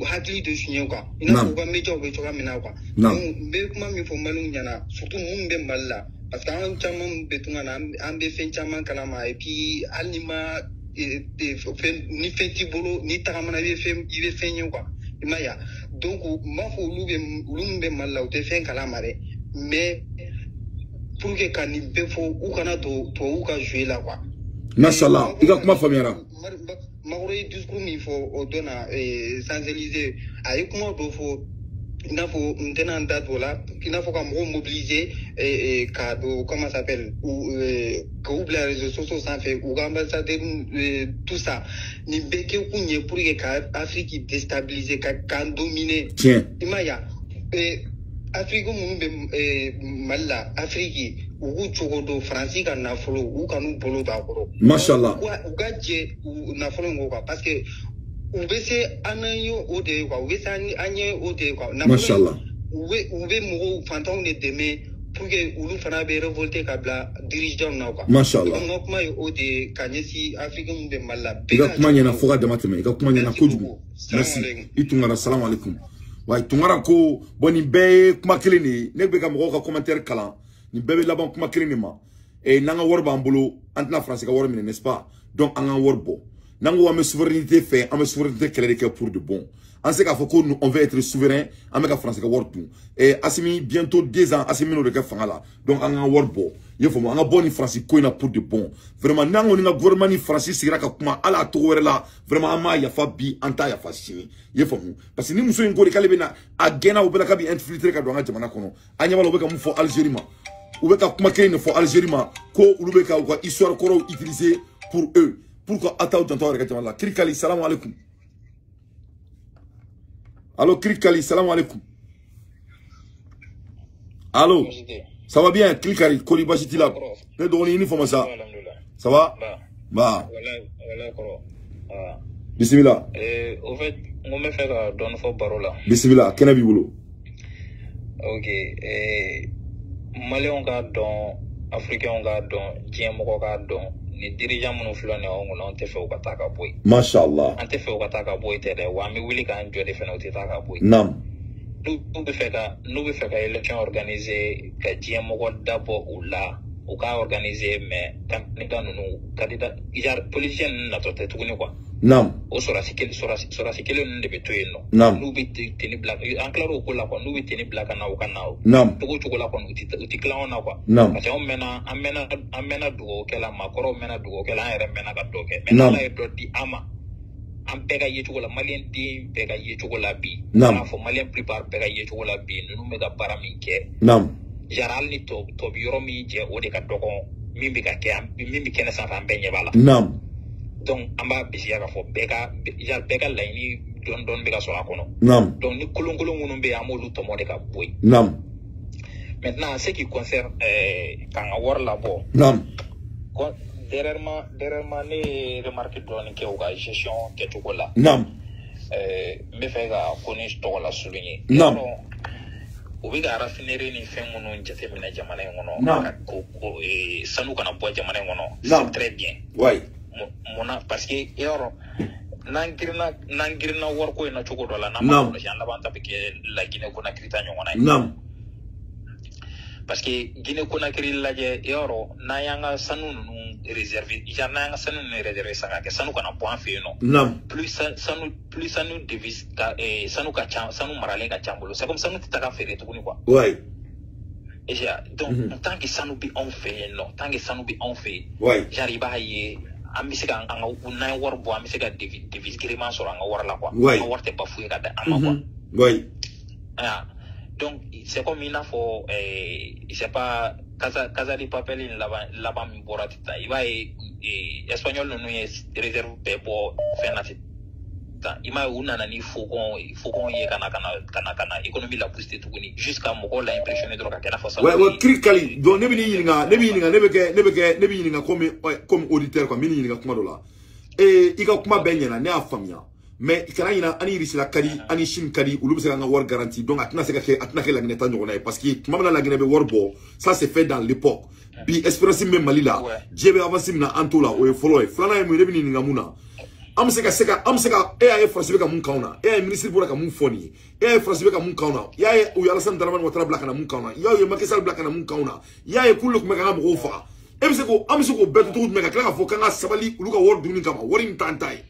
hakili de suɲɛ quoi, i n'a fɔ u ka médiaw bɛ cogoya min na quoi. Donc n bɛ kuma min fɔ Maliw ɲɛna, surtout minnu bɛ Mali la, parce que an caman bɛ tunga na, an bɛ fɛn caman kalama, et puis hali ni ma fɛn ni fɛn t'i bolo n'i tagamana i bɛ fɛn ye quoi, i m'a ye wa. Donc n b'a fɔ olu min bɛ Mali la u tɛ fɛn kalama dɛ, mais pour que ka nin bɛɛ fɔ u kana don tubabuw ka jouer la quoi. Mashallah, i ka kuma faamuyara. Macron ye discours min fɔ o don na Champs-Élysées, a ye kuma dɔ fɔ i n'a fɔ n tɛna n da don o la, i n'a fɔ ka mɔgɔw mobiliser ka don comment ça s'appelle k'u bila réseaux sociaux sanfɛ, u ka ambassadeur tout ça, nin bɛɛ kɛ kun ye pour que ka Afrique déstabiliser, ka k'an dominer. Tiɲɛ. I m'a ye wa. Afrique minnu bɛ Mali la, Afrique u k'u cogo don Faransi ka nafolo u kan'u bolo don a kɔrɔ. Mashallah. U ka jɛ u nafolo in kɔ quoi, parce que u bɛ se an ye o de ye quoi, u bɛ se an ye o de ye quoi. Mashallah. U bɛ mɔgɔw fantanw de dɛmɛ pour que olu fana bɛ révolter ka bila dirigeants na quoi. Mashallah. Donc n ka kuma ye o de ye ka ɲɛsin Afrique minnu bɛ Mali la. I ka kuma ɲɛna fo ka dama tɛmɛ, i ka kuma ɲɛna kojugu. Merci. I Tunkara, salam alaikum. Wa Tunkara ko bon nin bɛɛ ye kuma kelen de ye, ne bɛ ka mɔgɔw ka commentaire kalan, nin bɛɛ bɛ laban kuma kelen de ma. Et n'an ka wari b'an bolo, an tɛna Faransi ka wari minɛ, n'est-ce pas? Donc an ka wari bɔ. N'an ko an bɛ souveraineté fɛ, an bɛ souveraineté kɛlɛ de kɛ pour de bon. An se k'a fɔ ko on veut être souverain, an bɛ ka Faransi ka wari dun. Et Assimi bientôt 2 ans, Assimi n'o de kɛ fanga la. Donc an ka wari bɔ. I y'a faamu, an ka bɔ ni Faransi ko in na pour de bon. Vraiment n'an kɔni ka gouvernement ni Faransi sigira ka kuma hali a tɔgɔ wɛrɛ la, vraiment an m'a yafa bi, an t'a yafa sini. I y'a faamu, parce que ni muso in ko de k'ale bɛ na a gɛnna u bɛɛ la k'a bɛ infiltrer ka don an ka jamana kɔnɔ. An ɲɛ b'a la u bɛ ka mun fɔ Algérie ma. U bɛ ka kuma kelen de fɔ Algérie ma ko olu bɛ ka u ka histoire kɔrɔw utiliser pour eux. Pour que aw t'aw janto aw yɛrɛ ka jamana la. Kirikali, salam alaikum. Allo Kirikali, salam alaikum. Allo. Ça va bien Kirikali, kori basi t'i la? Ne dɔgɔnin i ni fama sa. Ça va? Ba. Bismillah. Au fait, n ko n bɛ fɛ ka dɔɔni fɔ baro la. Bismillah, kɛnɛ b'i bolo. Ok, Maliyɛnw k'a dɔn, Africains k'a dɔn, diɲɛ mɔgɔ k'a dɔn. Ni dirigeant minnu filɛ nin ye anw kunna, an tɛ fɛ u ka taa ka bɔ yen. Mashallah. An tɛ fɛ u ka taa ka bɔ yen tɛ dɛ, wa an bɛ wuli k'an jɔ de fɛnɛ, u tɛ taa ka bɔ yen. Naam. N'u bɛ fɛ ka élection organiser ka diɲɛ mɔgɔ dabɔ u la, u k'a organiser, mais candidat ninnu, candidat genre politicien ninnu natɔ tɛ tuguni quoi. Naam. O sɔrɔsi kelen ninnu de bɛ to yen nɔ. Naam. N'u bɛ tenue bila, an tilar'o ko la quoi, n'u bɛ tenue bila ka na u ka na. Naam. Cogo cogo la kɔni, u ti tila anw na quoi. Naam. Parce que anw mɛnna, an mɛnna dugawu kɛ la, maakɔrɔw mɛnna dugawu kɛ la, an yɛrɛ mɛnna ka dɔ kɛ. Mais n'Ala ye dɔ di an ma, an bɛɛ ka yecogo la, maliyɛn den bɛɛ ka yecogo la bi. Naam. N'a fɔ maliyɛn plupart bɛɛ ka yecogo la bi, ninnu bɛ ka baara min kɛ. Naam. Genre hali ni tɔ bɛ yɔrɔ min jɛ, o de ka dɔgɔn min bɛ ka kɛ, min bɛ kɛnɛ sanfɛ, an bɛɛ ɲɛ b'a la. Naam. Donc an b'a bisiya k'a fɔ bɛɛ ka laɲini dɔɔni dɔɔni bɛ ka sɔrɔ a kɔnɔ. Naam. Donc ni kolonkolon minnu bɛ yen, an b'olu tɔmɔ de ka bɔ yen. Naam. Maintenant en ce qui concerne k'an ka wari labɔ. Naam. Dernièrement ne ye remarque dɔɔni kɛ u ka gestion kɛcogo la. Naam. N bɛ fɛ ka ko ni tɔgɔ la souligner. Naam. U bɛ ka raffinerie ni fɛn minnu jateminɛ jamana in kɔnɔ. Naam. Ko sanu kana bɔ jamana in kɔnɔ. Naam. C'est très bien. Oui. Munna, parce que yɔrɔ n'an girinna wariko in na cogo dɔ la, n'an ma kɔlɔsi, an laban ta bɛ kɛ la Guinée Conakry ta ɲɔgɔnna ye. Naam. Parce que Guinée Conakry lajɛ, yɔrɔ n'an y'an ka sanu ninnu réserver, genre n'an y'an ka sanu ninnu réserver san ka kɛ sanu kana bɔ an fɛ yen nɔ. Naam. Plus sanu devise ka sanu ka ca, sanu maralen ka ca an bolo, c'est comme sanu tɛ taa ka feere tuguni quoi. Oui. Donc tant que sanu bɛ anw fɛ yen nɔ, tant que sanu bɛ anw fɛ yen. Oui. Genre i b'a ye. An bɛ se ka an ka n'an ye wari bɔ, an bɛ se ka devise giriman sɔrɔ an ka wari la quoi. Oui. An ka wari tɛ bafoué ka da an ma quoi. Oui. Ah, donc c'est comme i n'a fɔ je sais pas, Casa de Papel in laban min bɔra sisan, i b'a ye espagnol ninnu ye réserve bɛɛ bɔ fɛn na sisan, i m'a ye u nana ni faucon ye ka na économie la booster tuguni jusqu'à mɔgɔw la impressionner dɔrɔn ka kɛ i n'a fɔ sa. Ouais ouais Kirikali, donc ne bɛ n'i ɲininka, ne bɛ ɲininka comme auditeur quoi, n bɛ n'i ɲininka kuma dɔ la. I ka kuma bɛɛ ɲɛna, ne y'a faamuya. Mais kana ɲina ani Russie ka di, ani Chine ka di, olu bɛ se k'an ka wari garanti, donc a tɛna se ka kɛ, a tɛna kɛ Laginɛ ta ɲɔgɔnna ye, parce que tuma min na Laginɛ bɛ wari bɔ, ça c'est fait dans l'époque. Bi espérance min bɛ Mali la, diɲɛ bɛ avance min na an t'o la, o ye fɔlɔ ye. Filanan ye mun ye, ne bɛ n'i ɲininka mun na. An bɛ se ka e y'a ye Faransi bɛ ka mun k'anw na, e y'a ye ministre bɔra ka mun fɔ nin ye, e y'a ye Faransi bɛ ka mun k'anw na, i y'a ye u ye Alassane Dramane Ouattara bila ka na mun k'anw na, i y'a ye Macky Sall bila ka na mun k'anw na, i y'a ye k'olu de tun bɛ k'an ka mɔgɔw faga. E bɛ se k'o, an bɛ se k'o bɛɛ to cogo jumɛn ka tila k'a fɔ k'an ka sabali olu ka wari dunni kama, wari in t'an ta ye.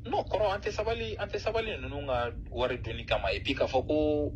Non, kɔrɔ an tɛ sabali ninnu ka wari dunni kama, et puis k'a fɔ ko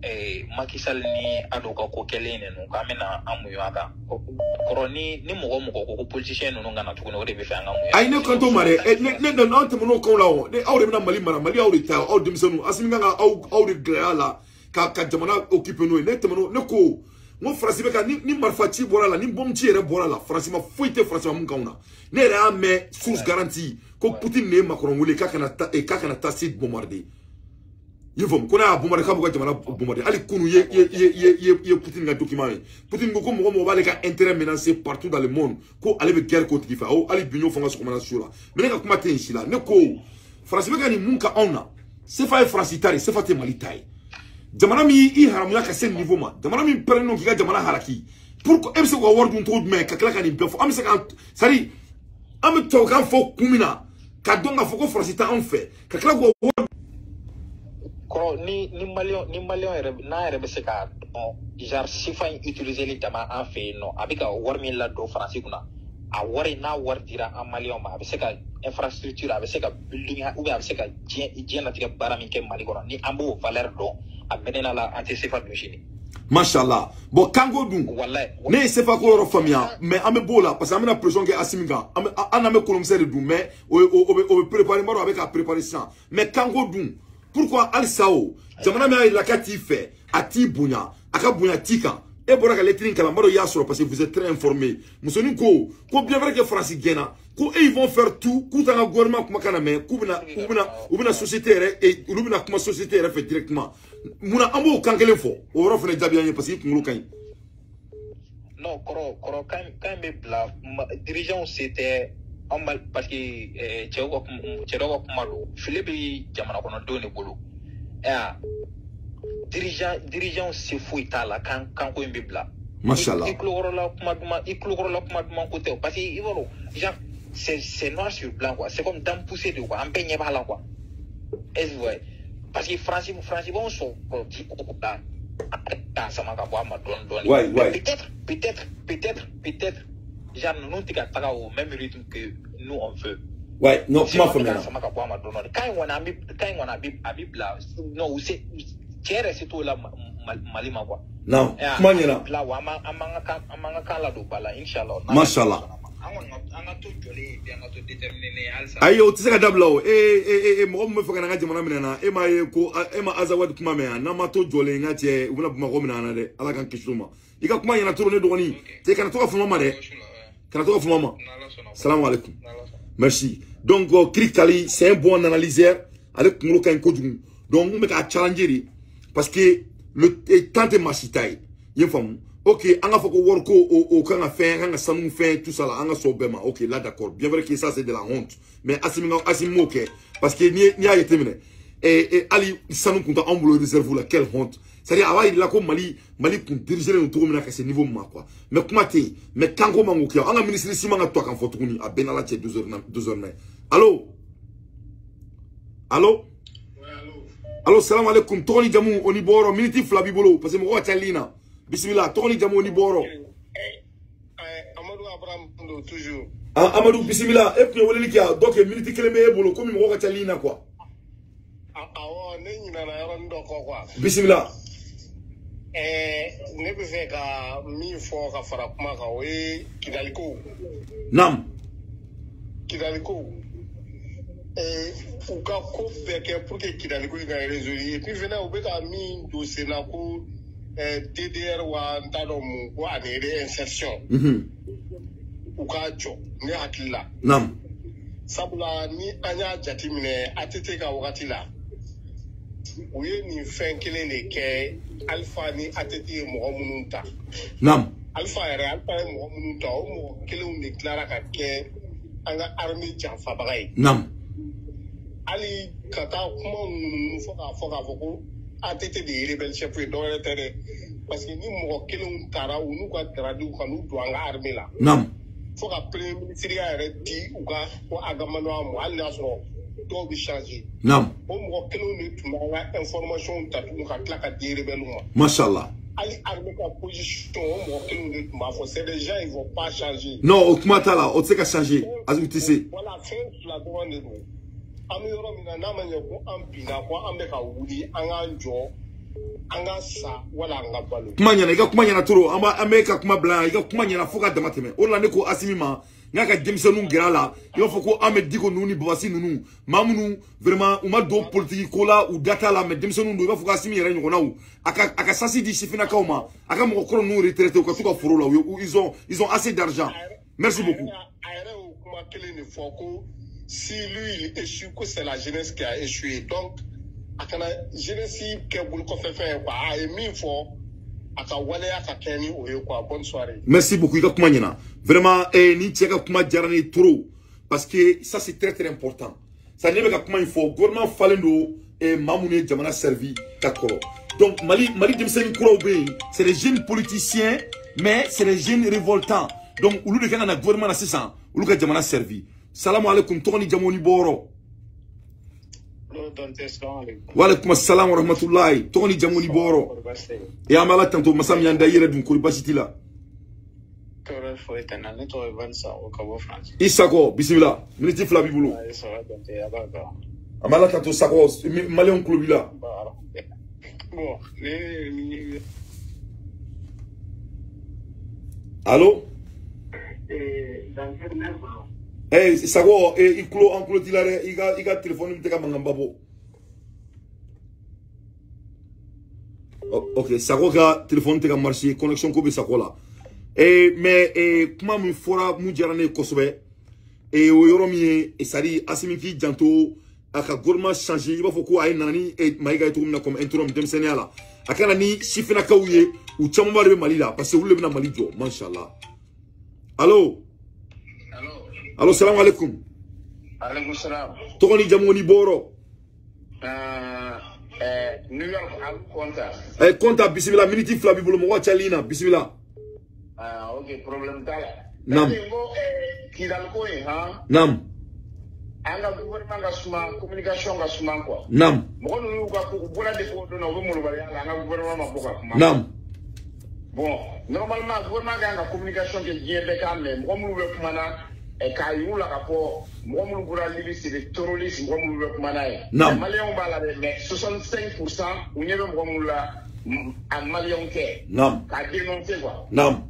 Macky Sall ni Ado ka ko kɛlen ninnu k'an bɛna an muɲu a kan. Kɔrɔ ni mɔgɔ ko politicien ninnu ka na tuguni, o de bɛ fɛ an ka muɲu. Ayi, ne kan t'o ma dɛ, ne anw tɛmɛn'o kanw la o, ne aw de bɛna Mali mara, Mali aw de ta, aw denmisɛnninw, Assimi kan ka aw de gɛlɛya la ka jamana occuper n'o ye. Ne tɛmɛn'o, ne ko n ko Faransi bɛ ka ni marifa ci bɔra la, ni bombe ci yɛrɛ bɔra la, Faransi ma foyi tɛ Faransi ma mun kanw na. Ne yɛrɛ y'a mɛn source garantie ko Poutine de ye Macron wele k'a kana taa site bombarder. I faamu ko n'a y'a bombarder k'a b'u ka jamana bombarder. Hali kunu ye Poutine ka document ye. Poutine ko ko mɔgɔ mɔgɔ b'ale ka intérêt menacé partout dans le monde ko ale bɛ guerre k'o tigi fɛ. Awɔ, hali bi n y'o fɔ n ka sɔgɔmada su la. Mais ne ka kuma tɛ yen si la. Ne ko Faransi bɛ ka nin mun ka anw na. CFA ye Faransi ta de, CFA tɛ Mali ta ye. Jamana min y'i haramuya ka se niveau ma, jamana min pɛrɛnnen don k'i ka jamana halaki. Pourquoi e bɛ se k'u ka wari dun cogo jumɛn ka tila ka nin bɛɛ fɔ? An bɛ se ka, c'est à dire an bɛ tubabukan fɔ kun min na ka dɔn k'a fɔ ko Faransi tɛ anw fɛ ka tila k'u ka wari. Kɔrɔ ni maliyɛn yɛrɛ n'a yɛrɛ bɛ se k'a dɔn genre CFA in utiliser li dama an fɛ yen nɔ, a bɛ ka wari min ladon Faransi kunna, a wari n'a wari dira an maliyɛnw ma, a bɛ se ka infrastructure, a bɛ se ka building ou bien a bɛ se ka diɲɛ latigɛ baara min kɛ Mali kɔnɔ, ni an b'o valeur dɔn, a mɛnna la an tɛ CFA dun sini. Mashallah. Bon, kanko dun. Wallahi. Ne ye CFA ko yɔrɔ faamuya, mais an bɛ b'o la parce que an bɛna pression kɛ Assimi kan. An n'an bɛ kolonkisɛ de dun, mais o bɛ préparer, n b'a dɔn a bɛ ka préparer sisan. Mais kanko dun, pourquoi halisa o jamana min y'a yira k'a t'i fɛ, a t'i bonya, a ka bonya t'i kan. E bɔra ka lettre in kalan, n b'a dɔn i y'a sɔrɔ parce que vous êtes très informé. Musonin ko ko bien vrai que Faransi gɛnna, ko e ils vont faire tout k'u t'an ka gouvernement kumakan na mɛn, k'u bɛna société yɛrɛ, olu bɛna kuma société yɛrɛ fɛ directement. Munna an b'o kan kelen fɔ? O yɔrɔ fana jaabi an ye parce que i kunkolo ka ɲi. Non, kɔrɔ kan bɛ bila dirigeants se tɛ anw ma parce que cɛw ka cɛ dɔw ka kuma don, fili bɛ jamana kɔnɔdenw de bolo. Dirigeants se foyi t'a la kanko in bɛ bila. Mashallah. I tulokɔrɔla kuma duman, i tulokɔrɔla kuma duman ko tɛ o, parce que i b'a dɔn genre c'est noir sur blanc quoi, c'est comme dame poussée de quoi, an bɛɛ ɲɛ b'a la quoi. Est-ce vrai? Parce que Faransi b'anw sɔrɔ ji ko la k'a sama ka bɔ a ma dɔɔni dɔɔni. Ouais, ouais. Peut-être genre ninnu tɛ ka taga au même rythme que nous on veut. Ouais, non, kuma faamuya. Sama ka bɔ a ma dɔɔni dɔɔni. Kan in kɔni a bɛ bila non u se cɛ yɛrɛ se t'o la Mali ma quoi. Non, kuma ɲɛna. Bila wa an b'an ka kan ladon ba la inchallah. Mashallah. An ka to jɔlen bi, an ka to déterminé halisa. Ayi, o tɛ se ka dabila o. E mɔgɔ min bɛ fɛ ka n'an ka jamana minɛ na, e m'a ye ko e ma Azawad kuma mɛn yan, n'an ma to jɔlen n ka cɛ, u bɛna Bamakɔ minɛ an na dɛ. Ala k'an kisi o ma. I ka kuma ɲɛna trop ne dɔgɔnin. Cɛ kana to ka fama ma dɛ. Kana to ka fama ma. Salam alaikum. Merci. Donc Kirikali, c'est un bon analyseur. Ale kunkolo ka ɲi kojugu. Donc n bɛ k'a challenger de parce que le temps tɛ maa si ta ye. I ye faamu? Ok, an ka fɔ ko wari ko o kan ka fɛn, kan ka sanu fɛn, tout ça là, an ka sɔn o bɛɛ ma. Ok, là d'accord. Bien vrai que ça c'est de la honte. Mais Assimi m'o kɛ parce que n'i y'a jateminɛ, hali sanu kun tɛ anw bolo réserve la, quelle honte. C'est-à-dire a b'a yira ko Mali kun dirigé don cogo min na ka se niveau min ma quoi. Mais kuma tɛ yen. Mais kanko man k'o kɛ. An ka ministre si man ka to a kan fɔ tuguni. A bɛɛ n'Ala cɛ 2h Allo? Allo? Allo, salam alaikum. Tɔgɔ ni jamu o ni bɔyɔrɔ, minute 2 b'i bolo parce que mɔgɔ ka ca ligne na. Bismillah, tɔgɔ ni jamu ni bɔyɔrɔ. Amadou Abraham don toujours. Ah, Amadou, bismillah, e tun ye weleli kɛ yan, donc minute 1 bɛ e bolo komi mɔgɔ ka ca ligne na quoi. Awɔ, ne ɲinɛna yɔrɔnin dɔ kɔ quoi. Bismillah. Ne bɛ fɛ ka min fɔ ka fara kuma kan, o ye Kidaliko. Naam. Kidaliko. U ka ko bɛɛ kɛ pour que Kidaliko in ka résoudre. Et puis fɛnɛ u bɛ ka min don sen na ko DDR wa n t'a dɔn mun ko ani réinsertion. U k'a jɔ ne hakili la. Naam. Sabula ni an y'a jateminɛ ATT ka wagati la, u ye nin fɛn kelen de kɛ Alpha ni ATT ye mɔgɔ minnu ta. Naam. Alpha ye mɔgɔ minnu ta, o mɔgɔ kelenw de tilara ka kɛ an ka armée janfabaga ye. Naam. Hali ka taa kuma ŋunuŋunu fo k'a fɔ ko ATT de ye rebelle chef ye, dɔwɛrɛ tɛ dɛ. Parce que ni mɔgɔ kelenw taara u n'u ka gradiw ka n'u don an ka armée la. Naam. Fo ka premier ministre yɛrɛ di u ka ko Agamanoa ma, hali n'a sɔrɔ dɔw bɛ changer. Naam. O mɔgɔ kelenw de tun b'an ka information ta tugun ka tila ka di rebelle ma. Mashallah. Hali armée ka position o mɔgɔ kelenw de tun b'a fɔ, c'est des gens ils vont pas changer. Non, o kuma t'a la, o tɛ se ka changer. Azu tɛ se. Voilà, fɛn fila dɔrɔn de don. An bɛ yɔrɔ min na, n'a ma ɲɛ ko an binna ko an bɛ ka wuli, an k'an jɔ, an ka sa wala an ka balo. Kuma ɲɛna, i ka kuma ɲɛna trop. An bɛ ka kuma bila yan, i ka kuma ɲɛna fo ka dama tɛmɛ. O de la ne ko Assimi ma, n k'a ka denmisɛnninw gɛrɛ a la, i b'a fɔ ko an bɛ Diko ninnu ni Babasi ninnu, maa minnu vraiment u ma don politique ko la, u da t'a la, mais denmisɛnninw don, i b'a fɔ ko Assimi yɛrɛ ɲɔgɔnnaw, a ka sasi di sifinnakaw ma, a ka mɔgɔkɔrɔ ninnu retraité u ka t'u ka foro la, ils ont assez d'argent. Merci beaucoup. A yɛrɛ y'o kuma kelen de fɔ ko si lui il échoue, que c'est la jeunesse qui a échoué. Donc A kana jeunesse kɛ bolokɔfɛfɛn ye quoi. A ye min fɔ a ka waleya ka kɛ ni o ye quoi. Bonne soirée. Merci beaucoup, i ka kuma ɲɛna. Vraiment, ni cɛ ka kuma diyara ne ye trop parce que ça c'est très très important. Ça ne bɛ ka kuma in fɔ, gouvernement falen don maa minnu ye jamana servi ka kɔrɔ. Donc Mali denmisɛnnin kuraw bɛ yen, c'est des jeunes politiciens mais c'est des jeunes révoltants. Donc olu de kan ka na gouvernement na sisan, olu ka jamana servi. Salamu alaikum, tɔgɔ ni jamu ni bɔyɔrɔ. Wa alaikum assalam wa rahmatullahi. Tɔgɔ ni jamu ni bɔyɔrɔ. E an bɛ Ala tanto masa min y'an da i yɛrɛ dun, kori baasi t'i la? I Sakɔ, bisimila, miniti 2 b'i bolo. An bɛ Ala tanto Sakɔ, maliyɛnw tulo b'i la. Allo? Sakɔ, i tulo an tulo t'i la dɛ, i ka téléphone tɛ ka mankanba bɔ. Ok, Sakɔ ka téléphone tɛ ka marcher, connexion ko bɛ Sakɔ la. Mais kuma min fɔra mun diyara ne ye kosɛbɛ, o yɔrɔ min ye, c'est-à-dire Assimi k'i janto a ka gouvernement changer, i b'a fɔ ko a ye nana ni Mayiga ye cogo min na comme interim denmisɛnninya la, a ka na ni sifinnakaw ye, u camanba de bɛ Mali la parce que olu de bɛna Mali jɔ, mashallah. Allo? Allo, salamu alaikum. Alaikum salam. Tɔgɔ ni jamu ni bɔyɔrɔ. New York, Alu Konta. Konta, bisimila, miniti 2 b'i bolo, mɔgɔ cayali na, bisimila. Ok, problème t'a la. Naam. Kidal ko in han. Naam. An ka gouvernement ka suma, communication ka suma quoi. Naam. Mɔgɔ ninnu y'u ka ko, u bɔra depuis o don na, u bɛ molobaliya la, an ka gouvernement ma bɔ ka kuma. Naam. Bon, normalement gouvernement kan ka communication kɛ diɲɛ bɛɛ k'a mɛn, mɔgɔ minnu bɛ kuma na, k'a yir'u la k'a fɔ mɔgɔ minnu bɔra Libye c'est des terroristes, mɔgɔ minnu bɛ kuma n'a ye. Naam. Maliyɛnw b'a la dɛ, mais 65% u ɲɛ bɛ mɔgɔ minnu la, a maliyɛnw tɛ. Naam. K'a dénoncer quoi. Naam.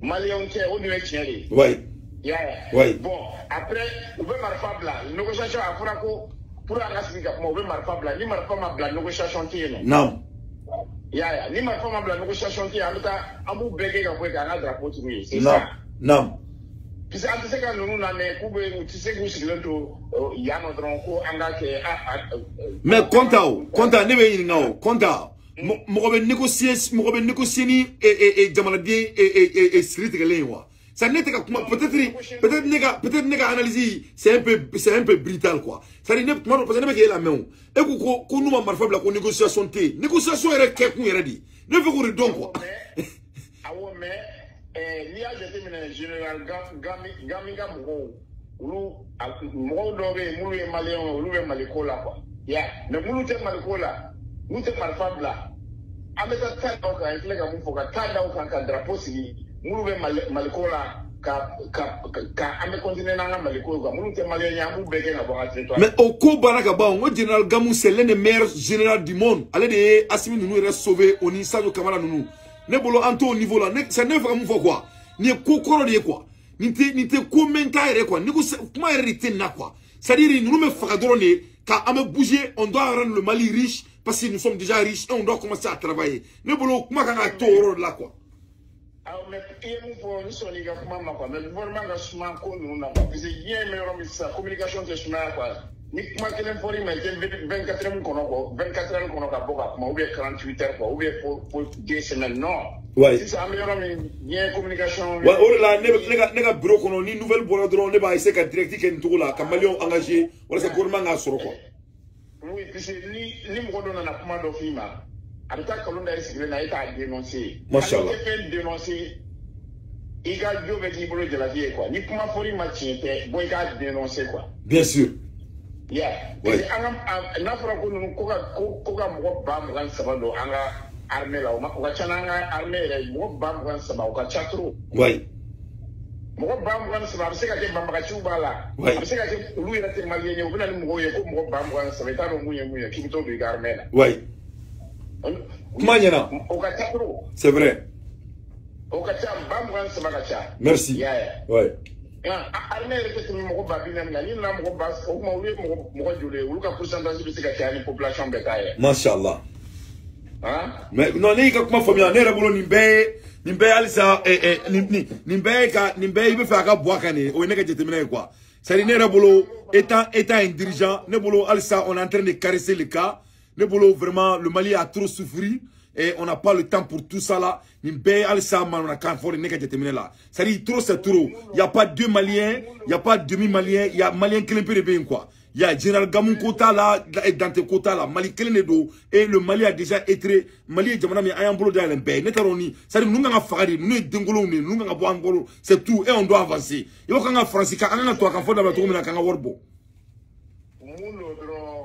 Maliyɛnw tɛ, o dun ye tiɲɛ de ye. Oui. Yeah. Oui. Bon, après, u bɛ marifa bila négociation, a fɔra ko pour an ka sigi ka kuma, u bɛ marifa bila, ni marifa ma bila négociation tɛ yen nɔ. Naam. Yeah, ni marifa ma bila négociation tɛ yen, an bɛ taa an b'u bɛɛ kɛ ka bɔ yen k'an ka drapeau turu yen. C'est ça. Naam. Parce que an tɛ se ka ninnu lamɛn k'u bɛ u tɛ se k'u sigilen to yan nɔ dɔrɔn ko an k'a kɛ. Mais Konta o, Konta ne bɛ ɲininka o, Konta. Mɔgɔ bɛ négocier, mɔgɔ bɛ négocier ni jamanaden siri tigɛlen ye wa? Ça ne tɛ ka kuma, peut-être ne ka analyse c'est un peu brutal quoi. C'est-à-dire ne kuma dɔ, parce que ne bɛ k'e lamɛn o. E ko ko n'u ma marifa bila ko négociation tɛ yen. Négociation yɛrɛ kɛkun yɛrɛ de. Ne fɛ k'o de dɔn quoi. Awɔ, mais n'i y'a jateminɛ général Gami ka mɔgɔw, olu mɔgɔw dɔw bɛ yen minnu ye maliyɛnw ye, olu bɛ Maliko la quoi. Ya, mais minnu tɛ Maliko la, n'u tɛ marifa bila, an bɛ taa ta da o kan, i filɛ ka mun fɔ, ka taa da o kan ka drapeau sigi, minnu bɛ Maliko la, ka an bɛ continuer n'an ka Maliko ye quoi, minnu tɛ maliyɛn ye, an b'u bɛɛ gɛn ka bɔ an ka territoire. Mais o ko banna ka ban, n ko général Gamou c'est l'un des meilleurs généraux du monde, ale de ye Assimi ninnu yɛrɛ sauver, o ni Sadio Kamara ninnu. Ne bolo an t'o niveau la, ne c'est ne fɛ ka mun fɔ quoi, nin ye ko kɔrɔ de ye quoi, nin tɛ ko mɛn ta yɛrɛ quoi, ni ko kuma yɛrɛ de tɛ nin na quoi, c'est-à-dire ninnu bɛ faga dɔrɔn de ka an bɛ bouger, on doit rendre le Mali riche parce que nous sommes déjà riches et on doit commencer à travailler. Ne bolo kuma kan ka to o yɔrɔ de la quoi. Awɔ, mais i ye mun fɔ, n sɔnn'i ka kuma ma quoi, mais gouvernement ka suma ko ninnu na quoi, parce que diɲɛ bɛ yɔrɔ min sisan, communication tɛ sumaya quoi. Ni kuma kelen fɔr'i ma, i tɛ 24 heures kɔnɔ quoi, 24 heures kɔnɔ ka bɔ ka kuma, ou bien 48 heures quoi, ou bien fo 2 semaines, non. Ouais. Sisan an bɛ yɔrɔ min, diɲɛ communication. Ouais, o de la ne ka bureau kɔnɔ, ni nouvelle bɔra dɔrɔn, ne b'a essayer ka direct kɛ nin cogo la, ka maliyɛnw engager walasa gouvernement k'a sɔrɔ quoi. Oui, parce que ni mɔgɔ dɔ nana kuma dɔ f'i ma, a bɛ taa nkalon da i sigilen na, e t'a dénoncer. Mashallah. Hali i tɛ fɛn dénoncer, i ka jo bɛ k'i bolo jalaki ye quoi. Ni kuma fɔr'i ma tiɲɛ tɛ, bɔ i k'a dénoncer quoi. Bien sûr. Yeah. Parce que an ka n'a fɔra ko ninnu ko ka mɔgɔ 23 don an ka armée la, o ka ca n'an ka armée yɛrɛ ye, mɔgɔ 23 o ka ca trop. Oui. Mɔgɔ 23 a bɛ se ka kɛ banbagaciw b'a la. Oui. A bɛ se ka kɛ olu yɛrɛ tɛ maliyɛn ye, u bɛ na ni mɔgɔw ye ko mɔgɔ 23, i t'a dɔn mun ye k'i bɛ t'o don i ka armée la. Oui. Kuma ɲɛna. O ka ca trop. C'est vrai. O ka ca, 23 ka ca. Merci. Yeah. Oui. Armée yɛrɛ tɛ tɛmɛ mɔgɔ 40 000 kan, n'i nana mɔgɔ ba, o tuma olu ye mɔgɔ joli ye, olu ka pourcentage bɛ se ka caya ni population bɛɛ ta ye. Mashallah. Hein? Mais non, ne y'i ka kuma faamuya, ne yɛrɛ bolo nin bɛɛ halisa nin bɛɛ ka nin bɛɛ i bɛ fɛ a ka bɔ a kan de, o ye ne ka jateminɛ ye quoi. C'est-à-dire ne yɛrɛ bolo étant un dirigeant, ne bolo halisa on est en train de caresser le cas. Ne bolo vraiment le Mali a trop souffert et on n'a pas le temps pour tout ça là. Ni bɛɛ halisa manamanakan fɔ de ne ka jateminɛ la. C'est-à-dire trop c'est trop. Il y a pas deux Maliens, il y a pas demi Maliens, il y a Malien kelen pe de bɛ yen quoi. Il y a Général Gamou Kota là, Dante Kota là, Mali kelen de don et le Mali a déjà été Mali ye jamana min an y'an bolo dayɛlɛ bɛɛ ye. Ne t'a dɔn ni c'est-à-dire ninnu kan ka faga de, ninnu ye denkolonw de ye, ninnu kan ka bɔ an bolo, c'est tout et on doit avancer. I b'a fɔ k'an ka Faransi kan an kan ka to a kan fɔ dabila cogo min na k'an ka wari bɔ. Mun don dɔrɔn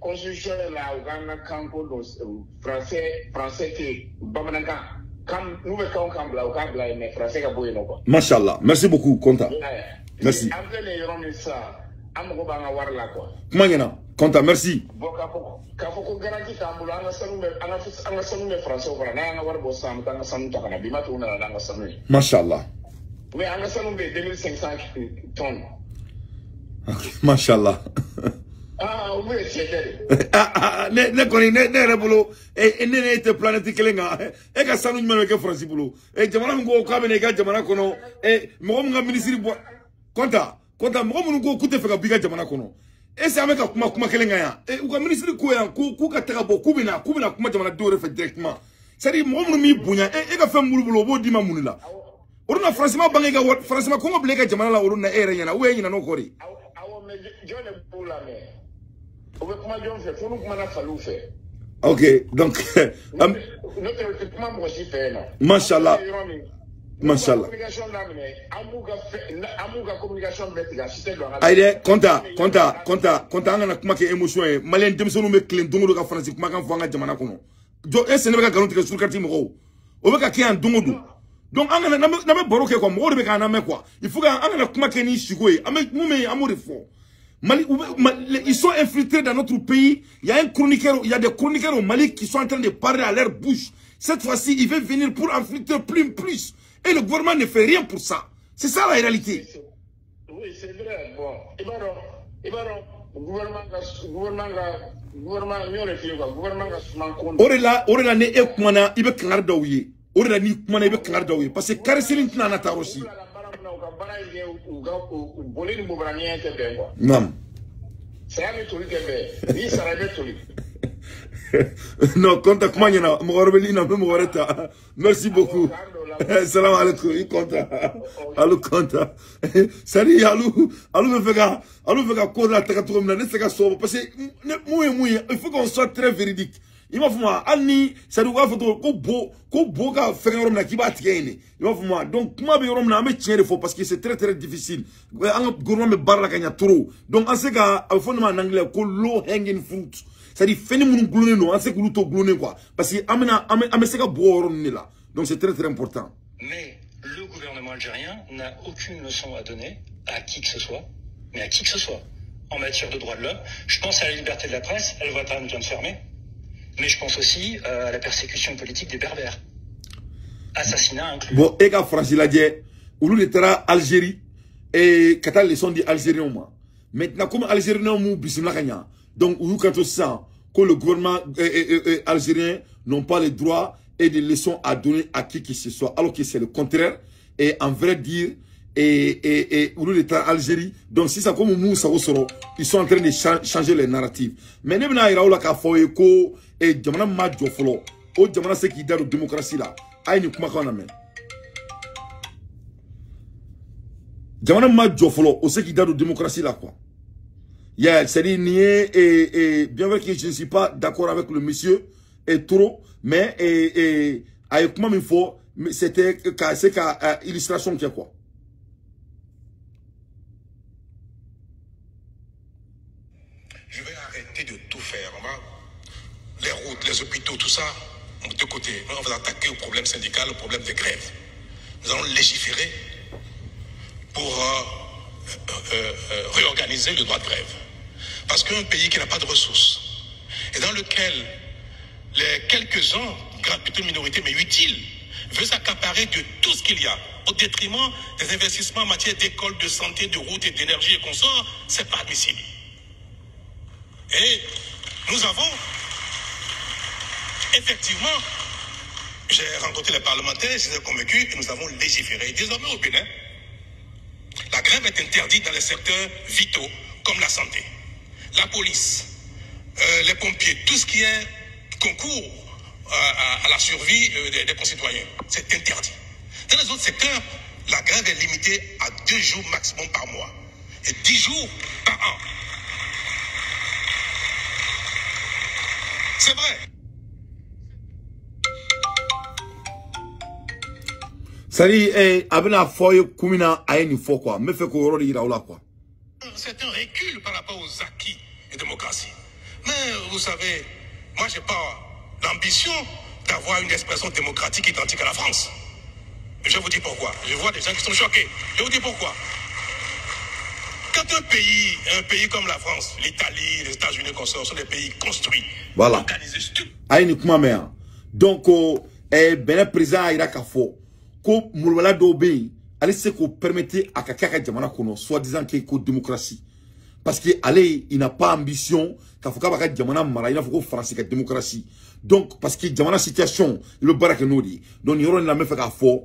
constitution la u k'an ka kanko don français tɛ bamanankan kan n'u bɛ kan o kan bila u k'a bila yen mais français ka bɔ yen nɔ quoi. Machallah, merci beaucoup Konta. Merci. An filɛ nin ye yɔrɔ min sisan an mago b'an ka wari la quoi. Kuma ɲɛna Konta, merci. Bon k'a fɔ ko garantie t'an bolo an ka sanu bɛ an ka sanu bɛ français kɔnɔ n'an y'an ka wari bɔ sisan an bɛ taa an ka sanu ta ka na bi ma to u nana n'an ka sanu ye. Machallah. Mais an ka sanu bɛ yen 2500 tonnes. Machallah. Ah, olu ye tiɲɛ tɛ de. Ne kɔni ne yɛrɛ bolo ne tɛ planète kelen kan e ka sanu jumɛn bɛ kɛ Faransi bolo jamana min ko k'a bɛ na i ka jamana kɔnɔ mɔgɔ min ka minisiri bɔ Konta mɔgɔ minnu ko k'u tɛ fɛ ka bɔ i ka jamana kɔnɔ est-ce que an bɛ ka kuma kelen kan yan u ka minisiri ko yan k'u ka taga bɔ k'u bɛna kuma jamanadenw yɛrɛ fɛ directement c'est-à-dire mɔgɔ minnu b'i bonya e ka fɛn m'olu bolo o b'o d'i ma mun de la o dun na Faransi ma bange i ka wari Faransi ma kɔngɔ bila i ka jamana la o dun na e yɛrɛ ɲɛna ou bien e ɲinɛna o kɔ de. Awɔ mais jɔn de b'u lamɛn? O bɛ kuma jɔn fɛ fo n'u kumana faliw fɛ. Ok donc. N'o tɛ u tɛ kuma mɔgɔ si fɛ yen nɔ. Machallah. Machallah. Communication daminɛ an b'u ka communication bɛɛ tigɛ a si tɛ don an ka. Ayi dɛ Konta an kana kuma kɛ émotion ye Malien denmisɛnninw bɛ tilen don o don ka Faransi kumakan fɔ an ka jamana kɔnɔ jɔ e sen ne bɛ ka nkalon tigɛ surukati mɔgɔw o bɛ ka kɛ yan don o don. Donc an kana n'an bɛ baro kɛ quoi mɔgɔw de bɛ k'an lamɛn quoi il faut que an kana kuma kɛ ni siko ye an bɛ mun bɛ yen an b'o de fɔ. Mali, ils sont infiltrés dans notre pays. Il y a un chroniqueur, il y a des chroniqueurs au Mali qui sont en train de parler à leur bouche. Cette fois-ci, ils veulent venir pour infiltrer plus. Et le gouvernement ne fait rien pour ça. C'est ça la réalité. Oui, c'est vrai. Bon, gouvernement o de la ne e kumana i bɛ kangari d'aw ye. O de la n'i kumana i bɛ kangari d'aw ye parce que karisili tɛna na taa yɔrɔ si. Boli ni bobaranin tɛ bɛn quoi. Naam. Saya ni toli tɛ bɛn. N'i sara i bɛ toli. Non, Konta kuma ɲɛna mɔgɔ wɛrɛ bɛ ligne na n bɛ mɔgɔ wɛrɛ ta. Merci beaucoup. Salam alaikum i Konta. Alu Konta. C'est-à-dire alu bɛ fɛ ka ko lataga cogo min na ne tɛ se ka sɔn o ma parce que mun ye il faut qu'on soit très véridique. I m'a fɔ ma hali ni c'est-à-dire u b'a fɔ cogo ko bo ka fɛngɛ yɔrɔ min na k'i b'a tigɛ yen de i b'a fɔ ma donc kuma bɛ yɔrɔ min na an bɛ tiɲɛ de fɔ parce que c'est très très difficile an ka gouvernement bɛ baara la ka ɲɛ trop donc an se ka a bɛ fɔ nin ma en anglais ko low hanging fruit c'est-à-dire fɛnni minnu gulonnen don an se k'olu to gulonnen quoi parce que an bɛna an bɛ se ka bɔ o yɔrɔ ninnu de la donc c'est très très important. Mais le gouvernement algérien n'a aucune leçon à donner à qui que ce soit, mais à qui que ce soit en matière de droits de l'homme. Je pense à la liberté de la presse, El Watan vient de fermer. Mais je pense aussi à la persécution politique des Berbères. Assassinat inclus. Bon, e ka Faransi lajɛ, olu de taara Algérie et ka taa leçon di Algériens ma. Maintenant, comme Algériens m'u bisimila ka ɲa, donc u y'u kanto sisan ko le gouvernement algérien n'ont pas le droit et des leçons à donner à qui que ce soit, alors que c'est le contraire. Et en vrai dire, et olu de taara Algérie, donc sisan comme m'u sago sɔrɔ, ils sont en train de changer les narratifs. Mais ne bɛna yira aw la k'a fɔ aw ye ko jamana min ma jɔ fɔlɔ, o jamana se k'i da don démocratie la. A ye nin kumakan lamɛn. Jamana min ma jɔ fɔlɔ, o se k'i da don démocratie la quoi. Yeah, c'est-à-dire nin ye bien vrai que je ne suis pas d'accord avec le monsieur et trop, mais a ye kuma min fɔ, c'était ka se ka illustration kɛ quoi. Je vais arrêter de tout faire. On va les routes, les hôpitaux, tout ça, de côté. On va attaquer au problème syndical, au problème des grèves. Nous allons légiférer pour réorganiser le droit de grève. Parce qu'un pays qui n'a pas de ressources et dans lequel les quelques-uns, plutôt minorité, mais utiles, veulent s'accaparer de tout ce qu'il y a, au détriment des investissements en matière d'école, de santé, de routes et d'énergie et consorts, c'est pas admissible. Et nous avons, effectivement, j'ai rencontré les parlementaires, je les ai convaincus et nous avons légiféré. Désormais au Bénin, la grève est interdite dans les secteurs vitaux comme la santé, la police, les pompiers, tout ce qui est concours à la survie des concitoyens. C'est interdit. Dans les autres secteurs, la grève est limitée à 2 jours maximum par mois et 10 jours par an. C'est vrai. Sari a bɛna fɔ ye kun min na a ye nin fɔ quoi, n bɛ fɛ k'o yɔrɔ de yira aw la quoi. C'est un recul par rapport aux acquis de démocratie. Mais vous savez, moi j'ai pas l'ambition d'avoir une expression démocratique identique à la France. Je vous dis pourquoi. Je vois des gens qui sont choqués. Je vous dis pourquoi. Quand un pays comme la France, l'Italie, les États-Unis, sont des pays construits, voilà, organisés, stupides. Ayi ni kuma mɛn yan. Donc Benin président a yira k'a fɔ ko molobala dɔw bɛ yen, ale tɛ se k'o permettre a ka kɛ a ka jamana kɔnɔ, soi-disant que ko démocratie. Parce que ale, il n'a pas ambition k'a fɔ k'a b'a ka jamana mara i n'a fɔ ko Faransi ka démocratie. Donc parce que jamana situation, i bɛ baara kɛ n'o de ye. Donc nin yɔrɔ in na, n bɛ fɛ k'a fɔ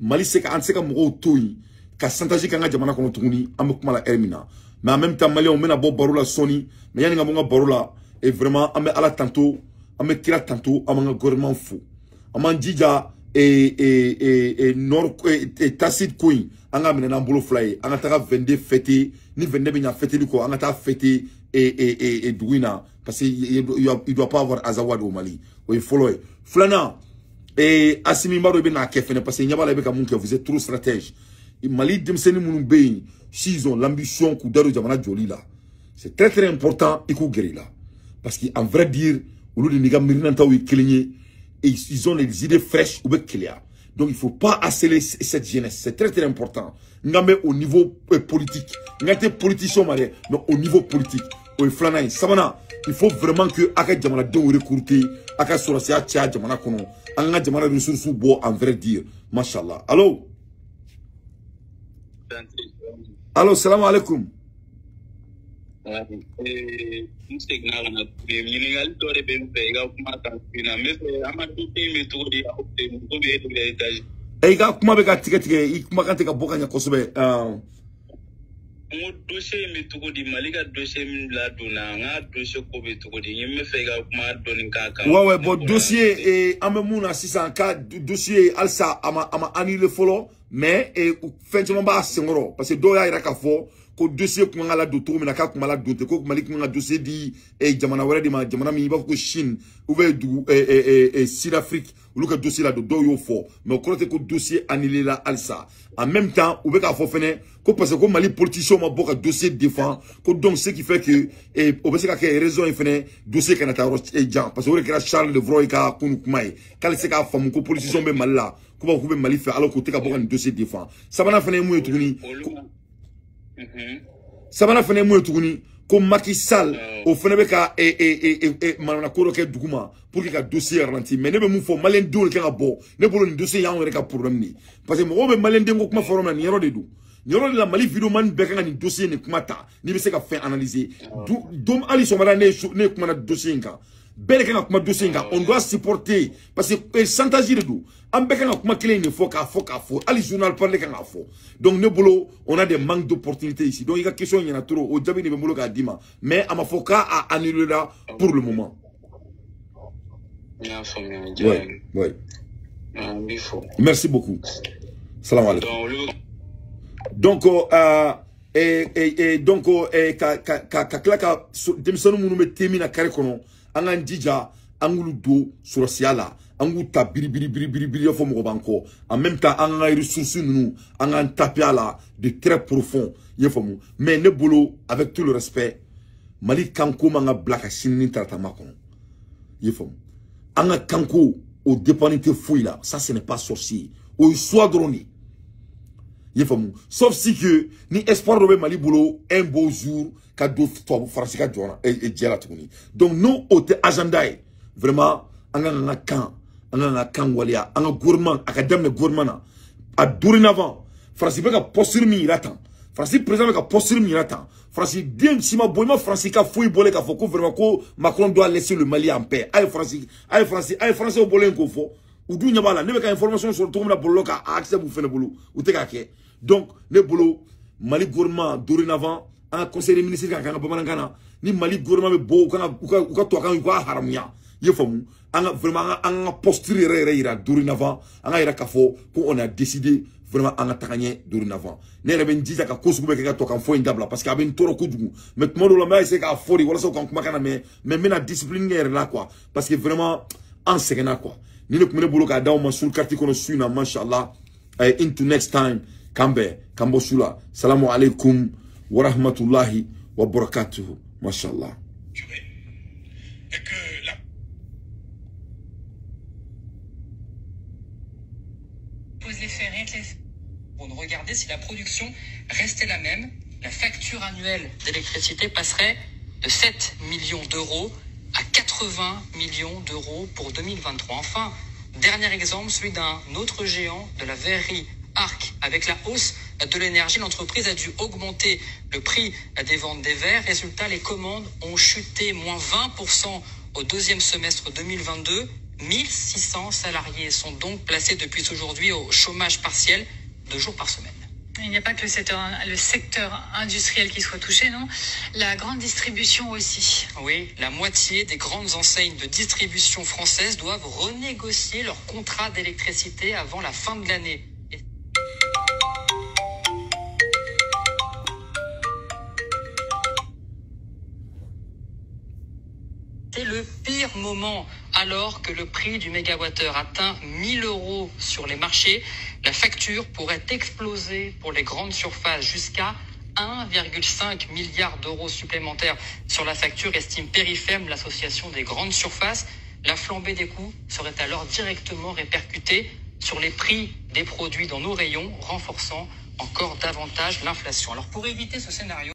Mali se ka an tɛ se ka mɔgɔw to yen ka chantage kɛ an ka jamana kɔnɔ tuguni, an bɛ kuma la heure min na. Mais en même temps, Maliyɛnw, n bɛna bɔ baro la sɔɔni, mais yanni ka bɔ n ka baro la, et vraiment an bɛ Ala tanto, an bɛ kira tanto, an b'an ka gouvernement fo. An b'an jija nord Tacite ko in, an ka minɛ n'an bolo fila ye, an ka taga 22 fêter, ni 22 bɛ ɲa fêteli kɔ, an ka taa fêter dugu in na, parce que il doit pas avoir Azawad au Mali. O ye fɔlɔ ye. Filanan, Assimi, n b'a dɔn i bɛ n'a kɛ fɛnɛ, parce que ɲɛ b'a la i bɛ ka mun kɛ, vous êtes trop stratège. Mali denmisɛnnin minnu bɛ yen, s'ils ont l'ambition k'u da don jamana jɔli la, c'est très très important i k'u gɛrɛ i la, parce que en vrai dire, olu de n'i ka miirinataw ye kelen ye, et ils ont les idées fraîches ou bɛ keleya. Donc il faut pas harceler cette jeunesse, c'est très très important. N kan bɛ au niveau politique, n kan tɛ politicien ma dɛ, mais au niveau politique. O ye filanan ye. Sabanan, il faut vraiment que a ka jamanadenw recruter, a ka sɔrɔsiya caya jamana kɔnɔ, an ka jamana ressources bɔ, en vrai dire. Mashallah. Allo, allo, salam alaikum. N seginna ka na tuguni, ɲininkali dɔ de bɛ n fɛ i ka kuma kan tuguni na. N bɛ fɛ an ka dossier in bɛ cogo di aw fɛ yen, komi e de bɛ États-Unis? I ka kuma bɛ ka tigɛ tigɛ, i kumakan tɛ ka bɔ ka ɲɛ kosɛbɛ. N ko dossier in bɛ cogo di, Mali ka dossier min ladonna, n ka dossier ko bɛ cogo di? N bɛ fɛ i ka kuma dɔɔni k'a kan. Ouais, bon, dossier an bɛ mun na sisan, ka dossier halisa a ma annulé fɔlɔ, mais fɛn caman b'a senkɔrɔ, parce que dɔw y'a yira k'a fɔ ko dossier kun kan ka ladon cogo min na, k'a kun ma ladon ten, ko Mali kun kan ka dossier di jamana wɛrɛ de ma, jamana min i b'a fɔ ko Chine ou bien dugu Sud-Afrique, olu ka dossier ladon, dɔw y'o fɔ, mais o kɔrɔ tɛ ko dossier annulé la halisa. En même temps, u bɛ k'a fɔ fɛnɛ ko parce que ko Mali politiciens ma bɔ ka dossier défend, ko donc ce qui fait que o bɛ se ka kɛ raison ye fɛnɛ dossier kana taa yɔrɔ jan, parce que o de kɛra Charles de Vrooy ka kunu kuma ye, k'ale tɛ se k'a faamu ko politiciens bɛ Mali la, k'u b'a fɔ k'u bɛ Mali fɛ alors k'u tɛ ka bɔ ka nin dossier défend. Sabanan fɛnɛ ye mun ye tuguni? Sabanan fɛnɛ ye mun ye tuguni? Ko Macky Sall o fɛnɛ bɛ ka manamana ko dɔ kɛ dugu ma pour que ka dossier ralentir. Mais ne bɛ mun fɔ, maliyɛn denw de kan ka bɔ. Ne bolo nin dossier y'anw yɛrɛ ka problème de ye, parce que mɔgɔw bɛ maliyɛn den ko kuma fɔ yɔrɔ min na, nin yɔrɔ de don. Nin yɔrɔ de la Mali vidéoman bɛɛ kan ka nin dossier nin kuma ta, n'i bɛ se ka fɛn analyser. Don hali sɔgɔmada ne kumana dossier in kan, bɛɛ de kan ka kuma dossier in kan. On doit supporter, parce que chantage de don. An bɛɛ kan ka kuma kelen in de fɔ, k'a fɔ k'a fɔ, hali journal parler kan k'a fɔ. Donc ne bolo, on a des manques d'opportunités ici. Donc i ka question ɲɛna trop, o jaabi de bɛ n bolo k'a d'i ma, mais a ma fɔ k'a annulé la pour le moment. N y'a faamuya. Ouais, ouais. N b'i fo. Merci beaucoup. Salam alaikum. Donc donc ka tila ka denmisɛnnin minnu bɛ te min na carré kɔnɔ, an k'an jija an k'olu don sɔrɔsiya la, an k'u ta biri biri biri biri biri fɔ mɔgɔ b'an kɔ. En même temps, an ka ressources ninnu, an k'an taper a la de très profond, i ye faamu. Mais ne bolo, avec tout le respect, Mali kanko man ka bila ka sini ni tarata ma kɔnɔ, i ye faamu. An ka kanko o dépend tɛ foyi la, ça ce n'est pas sorcier, o ye choix dɔrɔn de ye, i ye faamu. Sauf si que ni espoir dɔ bɛ Mali bolo un beau jour ka don tubabu Faransi ka jɔ na jɛ la tuguni. Donc n'o o tɛ agenda ye, vraiment an ka kan ka kan, an ka kan ka kan waleya, an ka gouvernement a ka daminɛ gouvernement na. A dorénavant, Faransi bɛ ka posture min yira tan, Faransi président bɛ ka posture min yira tan, Faransi den si ma bɔ, i ma Faransi ka foyi bɔlen k'a fɔ ko vraiment ko Macron doit laisser le Mali en paix. A ye Faransi, a ye Faransi, a ye Faransɛw bɔlen k'o fɔ, u dun ɲɛ b'a la. Ne bɛ ka information sɔrɔ cogo min na bɔlɔlɔ kan, a accès b'u fɛnɛ bolo, u tɛ k'a kɛ. Donc ne bolo, Mali gouvernement dorénavant, An ka conseil des ministres kan ka bamanankan na ni Mali gouvernement bɛ bɔ u kana u ka tubabukan u k'a haramuya. I ye faamu, an ka vraiment an ka posture yɛrɛ yɛrɛ yira dorénavant, an ka yira k'a fɔ ko on a décidé vraiment an ka taga ɲɛ dorénavant. Ne yɛrɛ bɛ n jija ka ko sugu bɛɛ kɛ ka tubabukan fɔ in dabila parce que a bɛ n tɔɔrɔ kojugu, mais tuma dɔw la n b'a essayer k'a fɔ de walasa u ka n kumakan na mɛn, mais n bɛna discipline kɛ yɛrɛ la quoi, parce que vraiment an sɛgɛnna quoi. Ni ne tun bɛ ne bolo k'a d'aw ma sur carte kɔnɔ su in na, mashallah. Into next time, k'an bɛn, k'an bɔ su la. Salamu alaikum wa rahmatullahi wa barakatuhu, mashallah. Et que la pose les faits, rien que les faits. Pour nous regarder si la production restait la même, la facture annuelle d'électricité passerait de 7 millions d'euros à 80 millions d'euros pour 2023. Enfin, dernier exemple, celui d'un autre géant de la verrerie, Arc. Avec la hausse de l'énergie, l'entreprise a dû augmenter le prix des ventes des verres. Résultat, les commandes ont chuté moins 20% au deuxième semestre 2022. 1600 salariés sont donc placés depuis aujourd'hui au chômage partiel 2 jours par semaine. Il n'y a pas que le secteur industriel qui soit touché, non? La grande distribution aussi. Oui, la moitié des grandes enseignes de distribution françaises doivent renégocier leur contrat d'électricité avant la fin de l'année. C'est le pire moment alors que le prix du mégawattheure atteint 1 000 € sur les marchés. La facture pourrait exploser pour les grandes surfaces jusqu'à 1,5 milliard d'euros supplémentaires sur la facture, estime Périfem, l'association des grandes surfaces. La flambée des coûts serait alors directement répercutée sur les prix des produits dans nos rayons, renforçant encore davantage l'inflation. Alors pour éviter ce scénario,